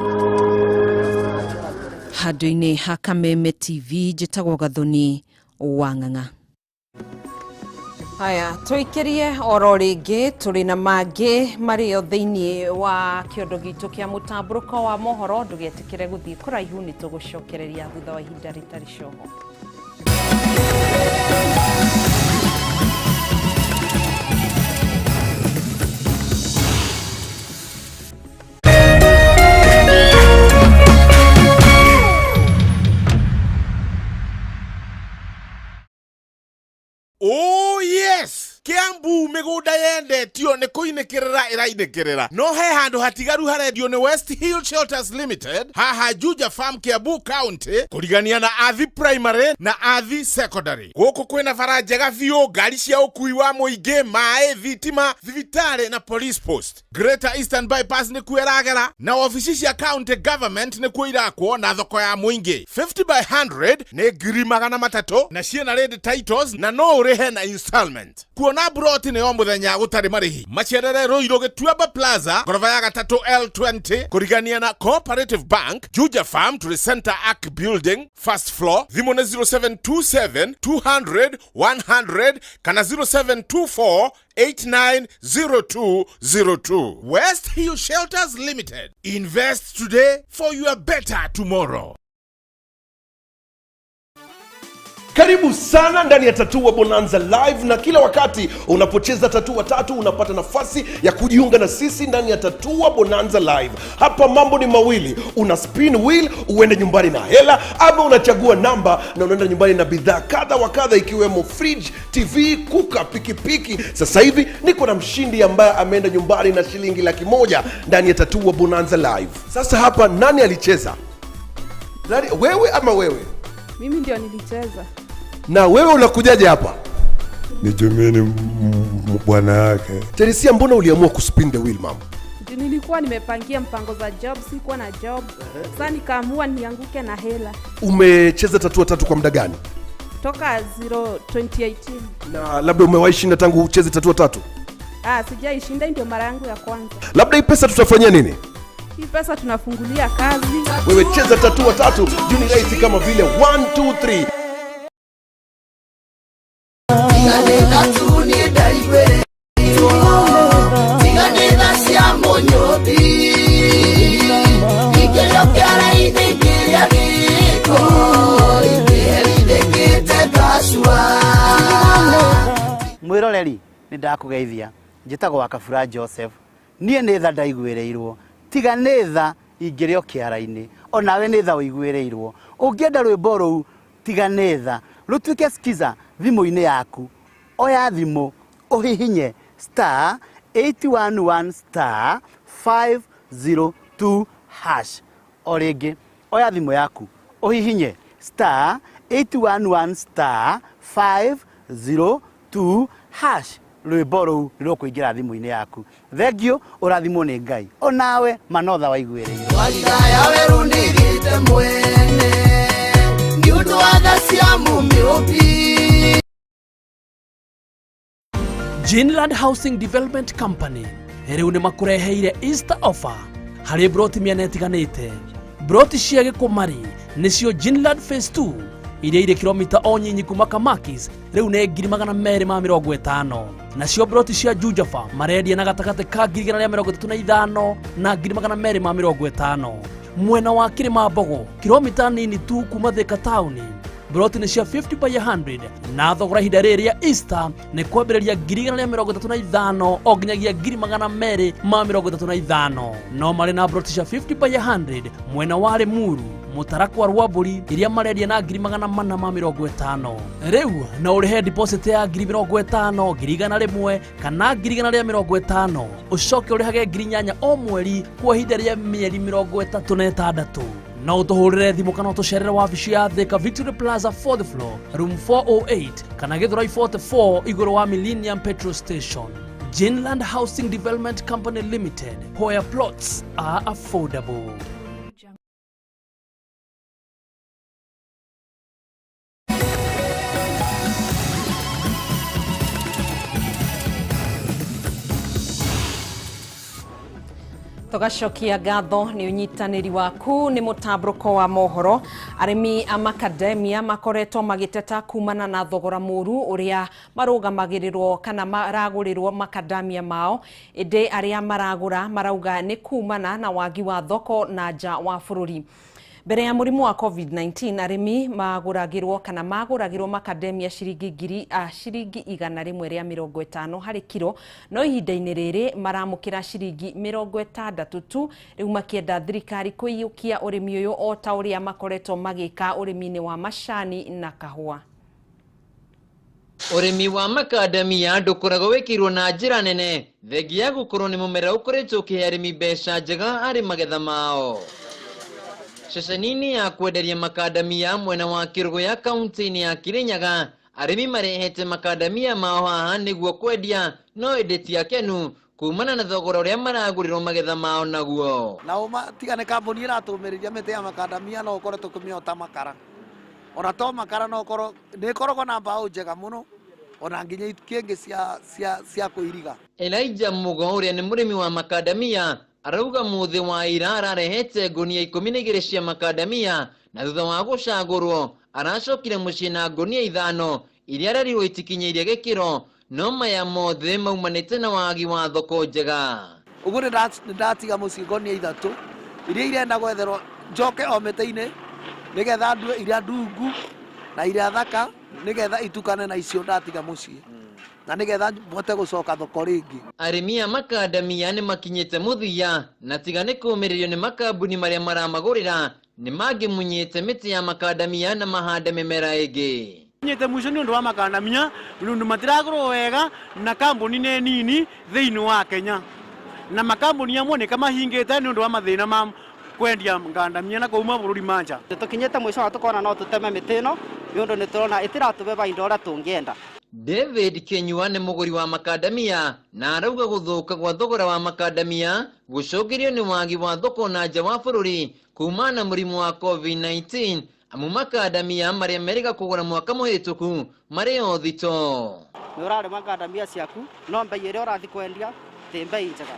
Handũ-inĩ ha Kameme TV njĩtagwo Gathoni wa Ng'ang'a. Haya, tuikirie oro rĩngĩ tũrĩ na mangĩ marĩo thĩinĩ wa kĩondo gitũ kĩa mũtambũrũko wa mohoro. Ndũgetĩkĩre gũthiĩ kũraihu, nĩ tũgũcokereria thutha wa ihinda rĩtarĩ coho. Oh yes, Kiambu migunda yendetio ni kuinikirira irainĩkĩrĩra no he handũ hatigaru harendio nĩ West Hill Shelters Limited haha Juja Farm Kiambu County kũrigania na Athi Primary na Athi Secondary. Gũkũ kwĩna bara njega biũ, ngari cia ũkui wa mũingĩ, maĩ, thitima, thibitarĩ na police post. Greater Eastern Bypass nĩkuo ĩragera na obici cia county government nĩkuo irakwo na thoko ya mũingĩ. 50 by 100 nĩ 300,000 na ciĩna ready titles na no ũrĩhe na installment. Kuona Kuona buroti nĩ o mũthenya gũtarĩ marĩhi. Macerere Ruiru Gĩtuamba Plaza, ngoroba ya gatatũ L20, kũrigania na Cooperative Bank, Juja Farm tũrĩ Center Arc Building, first floor. Thimũ nĩ 0727 200 100 kana 0724 890202. West Hill Shelters Limited. Invest today for your better tomorrow. Karibu sana ndani ya Tatua Bonanza Live, na kila wakati unapocheza Tatua Tatu unapata nafasi ya kujiunga na sisi ndani ya Tatua Bonanza Live. Hapa mambo ni mawili, una spin wheel uende nyumbani na hela, ama unachagua namba na unaenda nyumbani na bidhaa kadha wa kadha, ikiwemo fridge, TV, kuka, pikipiki. Sasa hivi niko na mshindi ambaye ameenda nyumbani na shilingi 100,000 ndani ya Tatua Bonanza Live. Sasa hapa nani alicheza? Nani, wewe ama wewe? Mimi ndio nilicheza. Na wewe unakujaje hapa? Ni bwana yake. Teresia, mbona uliamua kuspin the wheel, mama? Nilikuwa nimepangia mpango za job, sikuwa na job. Sasa nikaamua nianguke na hela. Umecheza Tatua Tatu kwa muda gani? Toka 2018. Na labda umewahi shinda tangu ucheze Tatua Tatu? Sijaishinda, ndio mara yangu ya kwanza. Labda hii pesa tutafanyia nini? Hii pesa tunafungulia kazi. Wewe cheza Tatua Tatu, juu ni rahisi kama vile 1 2 3. Mwiroreri ni ndakugeithia, njitagwo Wakabura Joseph. Nie ni tha ndaiguirirwo, tiga ni tha ingĩrĩ o kĩara-inĩ, onawe nĩ tha ũiguĩrĩirwo. Ũngĩenda rwĩmbo rũu tiga nĩ tha rũtuĩke skiza thimũ-inĩ yaku, oya thimũ ũhihinye star 811 star 502 hash. O rĩngĩ oya thimũ yaku ũhihinye star 811 star 502 hash. Rwĩmbo rũu nĩ rũkũingĩra thimũ-inĩ yaku. Thengio, ũrathimwo nĩ Ngai, onawe manotha waiguĩrĩirwo. Warigaya werũ nĩgĩte mwene nĩ ũndũ wa tha cia Mũmĩũmbi. Jinland Housing Development Company rĩu nĩ makũreheire Easter offer harĩ broti mĩena ĩtiganĩte. Broti cia Gĩkũmari nĩcio Jinland Phase 2 iria irĩ kilomita o nyinyi kuma Kamakis rĩu nĩ 250,000. Nacio broti cia Jujafa marendia na gatagatĩ ka 135,000 na 250,000. Mwena wa Kĩrĩma Mbogo kilomita nini tu kuma Thika taũni, broti nĩ cia 50 by 100 na thogora ihinda rĩrĩ rĩa Easter nĩ kwambĩrĩria 135,000 o nginyagia 235,000. No marĩ na broti cia 50 by 100 mwena wa Limuru, Mũtarakwa, Rwambũri iria marendia na 450,000. Rĩu no ũrĩhe deposit ya 50,000, 100,000 kana 150,000, ũcoke ũrĩhage 8,000 o mweri kwa ihinda rĩa mĩeri 36. No ũtũhũrĩre thimũ kana ũtũcerere wabici ya Thika Victory Plaza 4th floor room 408 kana Githurai 44 igũrũ wa Millennium Petrol Station. Jinland Housing Development Company Limited, where plots are affordable. Tugacokia ngatho nĩ ũnyitanĩri waku nĩ mũtambũrũko wa mohoro. Arĩmi a macadamia makoretwo magĩteta kumana na thogora mũru ũrĩa marũgamagĩrĩrwo kana maragũrĩrwo macadamia mao, ĩndĩ arĩa maragũra marauga nĩ kumana na wagi wa thoko na nja wa bũrũri. Mbere ya mũrimũ wa COVID-19 arĩmi magũragĩrwo kana magũragĩrwo macadamia ciringi 150 harĩ kiro, no ihinda-inĩ rĩrĩ maramũkĩra ciringi 60 tu. Rĩu makĩenda thirikari kũiyũkia ũrĩmi ũyũ o ta ũrĩa makoretwo magĩka ũrĩmi-inĩ wa macani na kahũa. Ũrĩmi wa macadamia ndũkoragwo wĩkĩirwo na njĩra nene thengia ya gũkorwo nĩ mũmera ũkoretwo ũkĩhe arĩmi mbeca njega harĩ magetha mao. Ceceni-inĩ ya kwenderia macadamia mwena wa Kĩrũgũya kaunti-inĩ ya Kirinyaga, arĩmi marehete macadamia mao haha nĩguo kwendia, no ĩndĩ ti akenu kumana na thogora ũrĩa maragũrĩrwo magetha mao naguo. Na tiga nĩ kambuni ĩratũmĩrĩria mĩtĩ ya macadamia no ũkorwo tũkĩmĩota makara, ona to makara no ũkorwo nĩ ĩkoragwo na mbaũ njega mũno, Ona nginya kĩngĩ cia kũiriga. Elijah Mugo ũrĩa nĩ mũrĩmi wa makadamia arauga mũthĩ wa ira ararehete ngunia 12 cia makadamia na thutha wa gũcagũrwo aracokire mũciĩ na ngunia 5 iria arerirwo itikinyĩirie gĩkĩro no maya mothe maumanĩte na wagi wa thoko njega. Ũguo nĩ ndatiga mũciĩ ngunia 3 iria irenda gwetherwo njoke o mĩtĩ-inĩ nĩgetha ndue iria ndungu na iria thaka nĩgetha itukane na icio ndatiga mũciĩ na nĩgetha mbote gũcoka thoko rĩngĩ. Arĩmi a makadamia nĩ makinyĩte mũthia na tiga nĩ kũũmĩrĩrio nĩ makambuni marĩa maramagũrĩra nĩ mangĩmunyĩte mĩtĩ ya makadamia na mahande mĩmera ĩngĩ. Nyete mwisho ni undu wa makadamia ni undu matiragũrwo wega na kambuni nĩ nini thĩinĩ wa Kenya na makambuni amwe nĩ kamahingĩte nĩ undu wa mathĩna ma kwendia ngandamia na kuma bũrũri manja. Tũkinyĩte mwisho wa tũkona no tũteme mĩtĩ ĩno nĩ ũndũ nĩ tũrona ĩtiratũbeba indo ũrĩa tũngĩenda. David Kenyua nĩ mũgũri wa makadamia na arauga gũthũka gwa thogora wa makadamia gũcũngĩrio nĩ wagi wa thoko na nja wa bũrũri kumana na mũrimũ wa COVID-19 amu makadamia marĩa merĩga kũgũra mwaka mũhĩtũku marĩ o thito. Nĩ ũrarĩma ngandamia ciaku no mbei ĩrĩa ũrathiĩ kwendia ti mbei njega.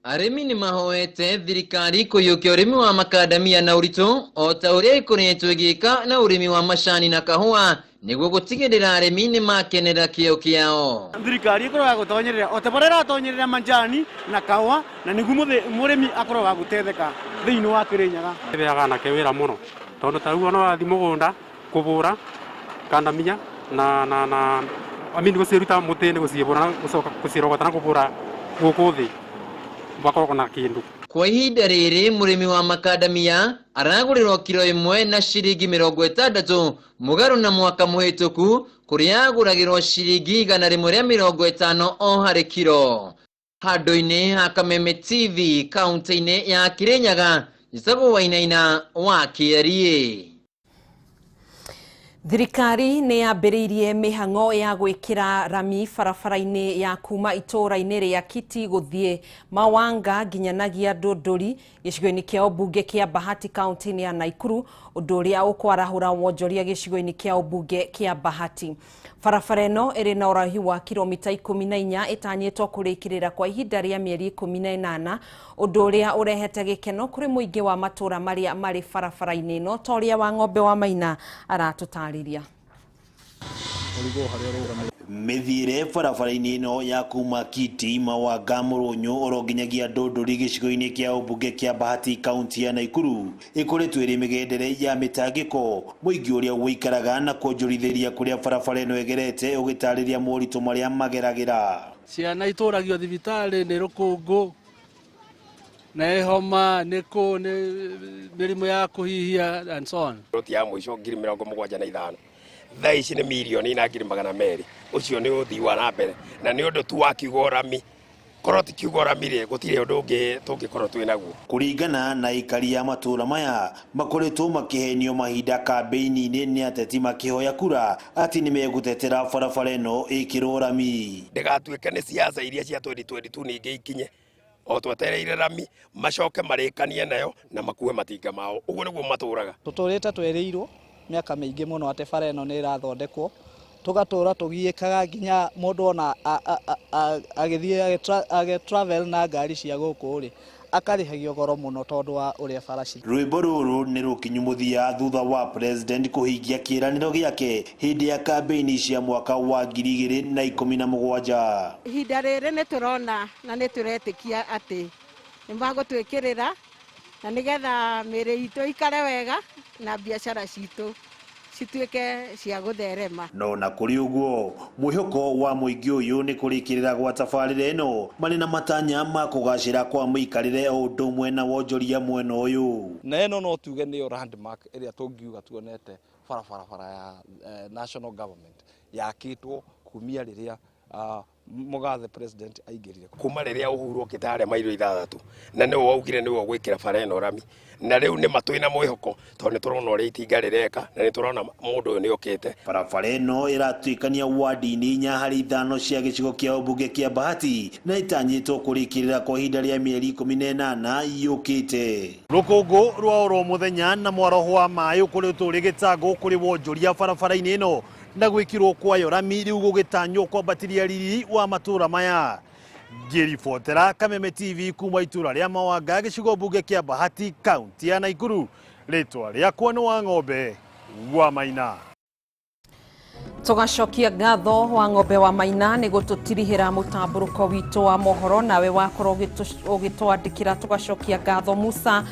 Arĩmi nĩ mahoete thirikari kũiyũkia ũrĩmi wa makadamia na ũritũ o ta ũrĩa ĩkoretwo ĩgĩka na ũrĩmi wa macani na kahũa nĩguo gũtigĩrĩra arĩmi nĩ makenera kĩo kĩao. Thirikari ĩkorwo ya gũtonyerera o ta ũrĩa ĩratonyerera majani na kahũa na nĩguo mũrĩmi akorwo wa gũtetheka thĩinĩ wa Kĩrĩnyaga. Ĩheaga anake wĩra mũno tondũ ta rĩu ona wathiĩ mũgũnda kũbũra kandamia na amini gũciruta mũtĩ-inĩ gũciĩbũra na gũcoka gũcirogota na kũbũra gũkũ thĩ bakoragwo na kĩndũ. Kwa ihinda rĩrĩ mũrĩmi wa makadamia aragũrĩrwo kiro 1 na ciringi 60 mũgarũ na mwaka mũhĩtũku kũrĩa agũragĩrwo ciringi 150 o harĩ kiro. Handũ-inĩ ha Kameme TV kaunti-inĩ ya Kĩrĩnyaga, Njĩtagwo Wainaina wa Kĩariĩ. Thirikari nĩ yambĩrĩirie mĩhang'o ya gwĩkĩra rami barabara-inĩ ya kuma itũũra-inĩ rĩa Kiti gũthiĩ Mawanga nginyanagia Ndũndũri gĩcigo-inĩ kĩa ũmbunge kĩa Bahati kaunti-inĩ ya Naikuru, ũndũ ũrĩa ũkwarahũra wonjoria gĩcigo-inĩ kĩa ũmbunge kĩa Bahati. Barabara ĩno ĩrĩ na ũraihu wa kilomita 14 ĩtanyĩtwo kũrĩkĩrĩra kwa ihinda rĩa mĩeri 18, ũndũ ũrĩa ũrehete gĩkeno kũrĩ mũingĩ wa matũũra marĩa marĩ barabara-inĩ ĩno ta ũrĩa Wang'ombe wa Maina aratũtarĩria. Mĩthiĩre barabara-inĩ ĩno ya kuma Kiti Mawanga Mũrũnyũ oro nginyagia Ndũndũri gĩcigo-inĩ kĩa ũmbunge kĩa Bahati kaunti ya Naikuru ĩkoretwo ĩrĩ mĩgendere ya mĩtangĩko mũingĩ ũrĩa ũikaraga na kuonjorithĩria kũrĩa barabara ĩno ĩgerete ũgĩtarĩria moritũ marĩa mageragĩra. Ciana itũragio thibitarĩ nĩ rũkũngũ na homa nĩ kũ nĩ mĩrimũ ya kũhihia and so on. Roti ya mũico 75,000 thaa ici nĩ 1,200,000 ũcio nĩ ũthii wa na mbere na nĩ ũndũ tu wa kiugo rami korwo ti kiugo rami rĩ gũtirĩ ũndũ ũngĩ tũngĩkorwo twĩ naguo. Kũringana na aikari a matũũra maya makoretwo makĩhenio mahinda kambĩini-inĩ nĩ ateti makĩhoya kura atĩ nĩ megũtetera barabara ĩno ĩkĩrwo rami. Ndĩgatuĩke nĩ siasa iria cia 2022 ningĩ ikinye o twetereire rami macoke marĩkanie nayo na makue matinga mao ũguo nĩguo matũraga. Tũtũrĩte twĩrĩirwo mĩaka mĩingĩ mũno atĩ bara ĩno nĩ ĩrathondekwo tũgatũra tũgiĩkaga nginya mũndũ ona agĩthiĩ agĩtravel na ngari cia gũkũ rĩ akarĩhagio goro mũno tondũ wa ũrĩa bara ci. Rwĩmbo rũrũ nĩ rũkinyu mũthia thutha wa president kũhingia kĩĩranĩro gĩake hĩndĩ ya kambĩini cia mwaka wa 2017. Ihinda rĩrĩ nĩ tũrona na nĩ tũretĩkia atĩ nĩ magũtwĩkĩrĩra na nĩgetha mĩĩrĩ itũ ikare wega na biacara citũ cituĩke cia gũtherema. No na kũrĩ ũguo mwĩhoko wa mũingĩ ũyũ nĩ kũrĩkĩrĩra gwa tabarĩra ĩno marĩ na matanya ma kũgacĩra kwa mũikarĩre o ũndũ ũmwe na wonjoria mwena ũyũ. Na ĩno no tuge nĩyo landmark ĩrĩa tũngiuga tuonete barabara ya national government yakĩtwo kumia rĩrĩa Mugathe president aingĩrire. Kuma rĩrĩa Uhuru okĩte harĩa mairo 6 na nĩwe waugire nĩwe ũgwĩkĩra bara ĩno rami na rĩu nĩ matwĩ na mwĩhoko tondũ nĩ tũrona ũrĩa itinga rĩreka na nĩ tũrona mũndũ ũyũ nĩ okĩte. Barabara ĩno ĩratuĩkania wadi-inĩ 4 harĩ 5 cia gĩcigo kĩa ũmbunge kĩa Bahati na ĩtanyĩtwo kũrĩkĩrĩra kwa ihinda rĩa mĩeri 18 yũkĩte. Rũkũngũ rwa oro mũthenya na mwaraho wa maĩ ũkoretwo ũrĩ gĩtango kũrĩ wonjoria barabara-inĩ ĩno Na gwĩkĩrwo kwayo rami rĩu gũgĩtanywo kwambatĩria riri wa matũra maya. Ngĩribotera Kameme TV kuma itũra rĩa Mawanga, gĩcigo mbunge kĩa Bahati, kaunti ya Naikuru, rĩtwa rĩakwa nĩ wa Ng'ombe wa Maina. Tũgacokia ngatho wa Ng'ombe wa Maina nĩ gũtũtirihĩra mũtambũrũko witũ wa mohoro, nawe wakorwo ũgĩtwandĩkĩra. Tũgacokia ngatho Musa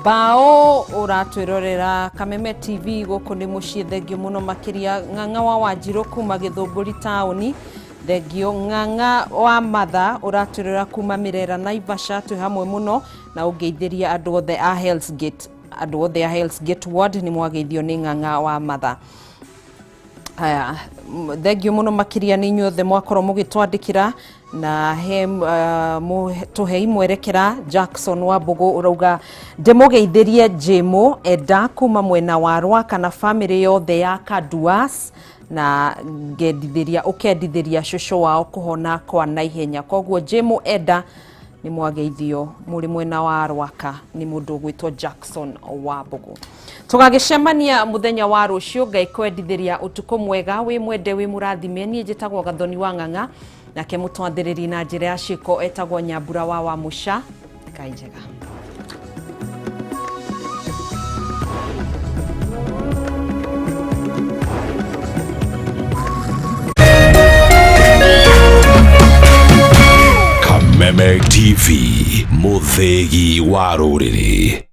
Bao ũratwĩrorera Kameme TV gũkũ nĩ mũciĩ. Thengio mũno makĩria. Ng'ang'a wa Wanjirũ kuma Gĩthũngũri taũni, thengio. Ng'ang'a wa Matha ũratwĩrorera kuma Mĩrera Naivasha, twĩ hamwe mũno na ũngeithĩria andũ othe a Hell's Gate, andũ othe a Hell's Gate Ward nĩ mwageithio nĩ Ng'ang'a wa Matha. Haya, thengio mũno makĩria nĩ inyuothe mwakorwo mũgĩtwandĩkĩra na he tũhei mwerekera. Jackson wa Mbũgũ ũrauga ndĩmũgeithĩrie Jĩmũ Enda kuma mwena wa Rwaka na bamĩrĩ yothe ya Kaduas, na ngendithĩria ũkendithĩria cũcũ wao kũhona kwa naihenya. Koguo Jĩmũ Enda nĩ mwageithio mũrĩ mwena wa Rwaka nĩ mũndũ ũgwĩtwo Jackson wa Mbũgũ. Tũgagĩcemania mũthenya wa rũciũ. Ngai kwendithĩria ũtukũ mwega, wĩ mwende, wĩ mũrathime. Niĩ njĩtagwo Gathoni wa Ng'ang'a, nake mũtwathĩrĩri na njĩra ya ciĩko etagwo Nyambura wa Wamũca. Ngai njega. Kameme TV, mũthĩgi wa rũrĩrĩ.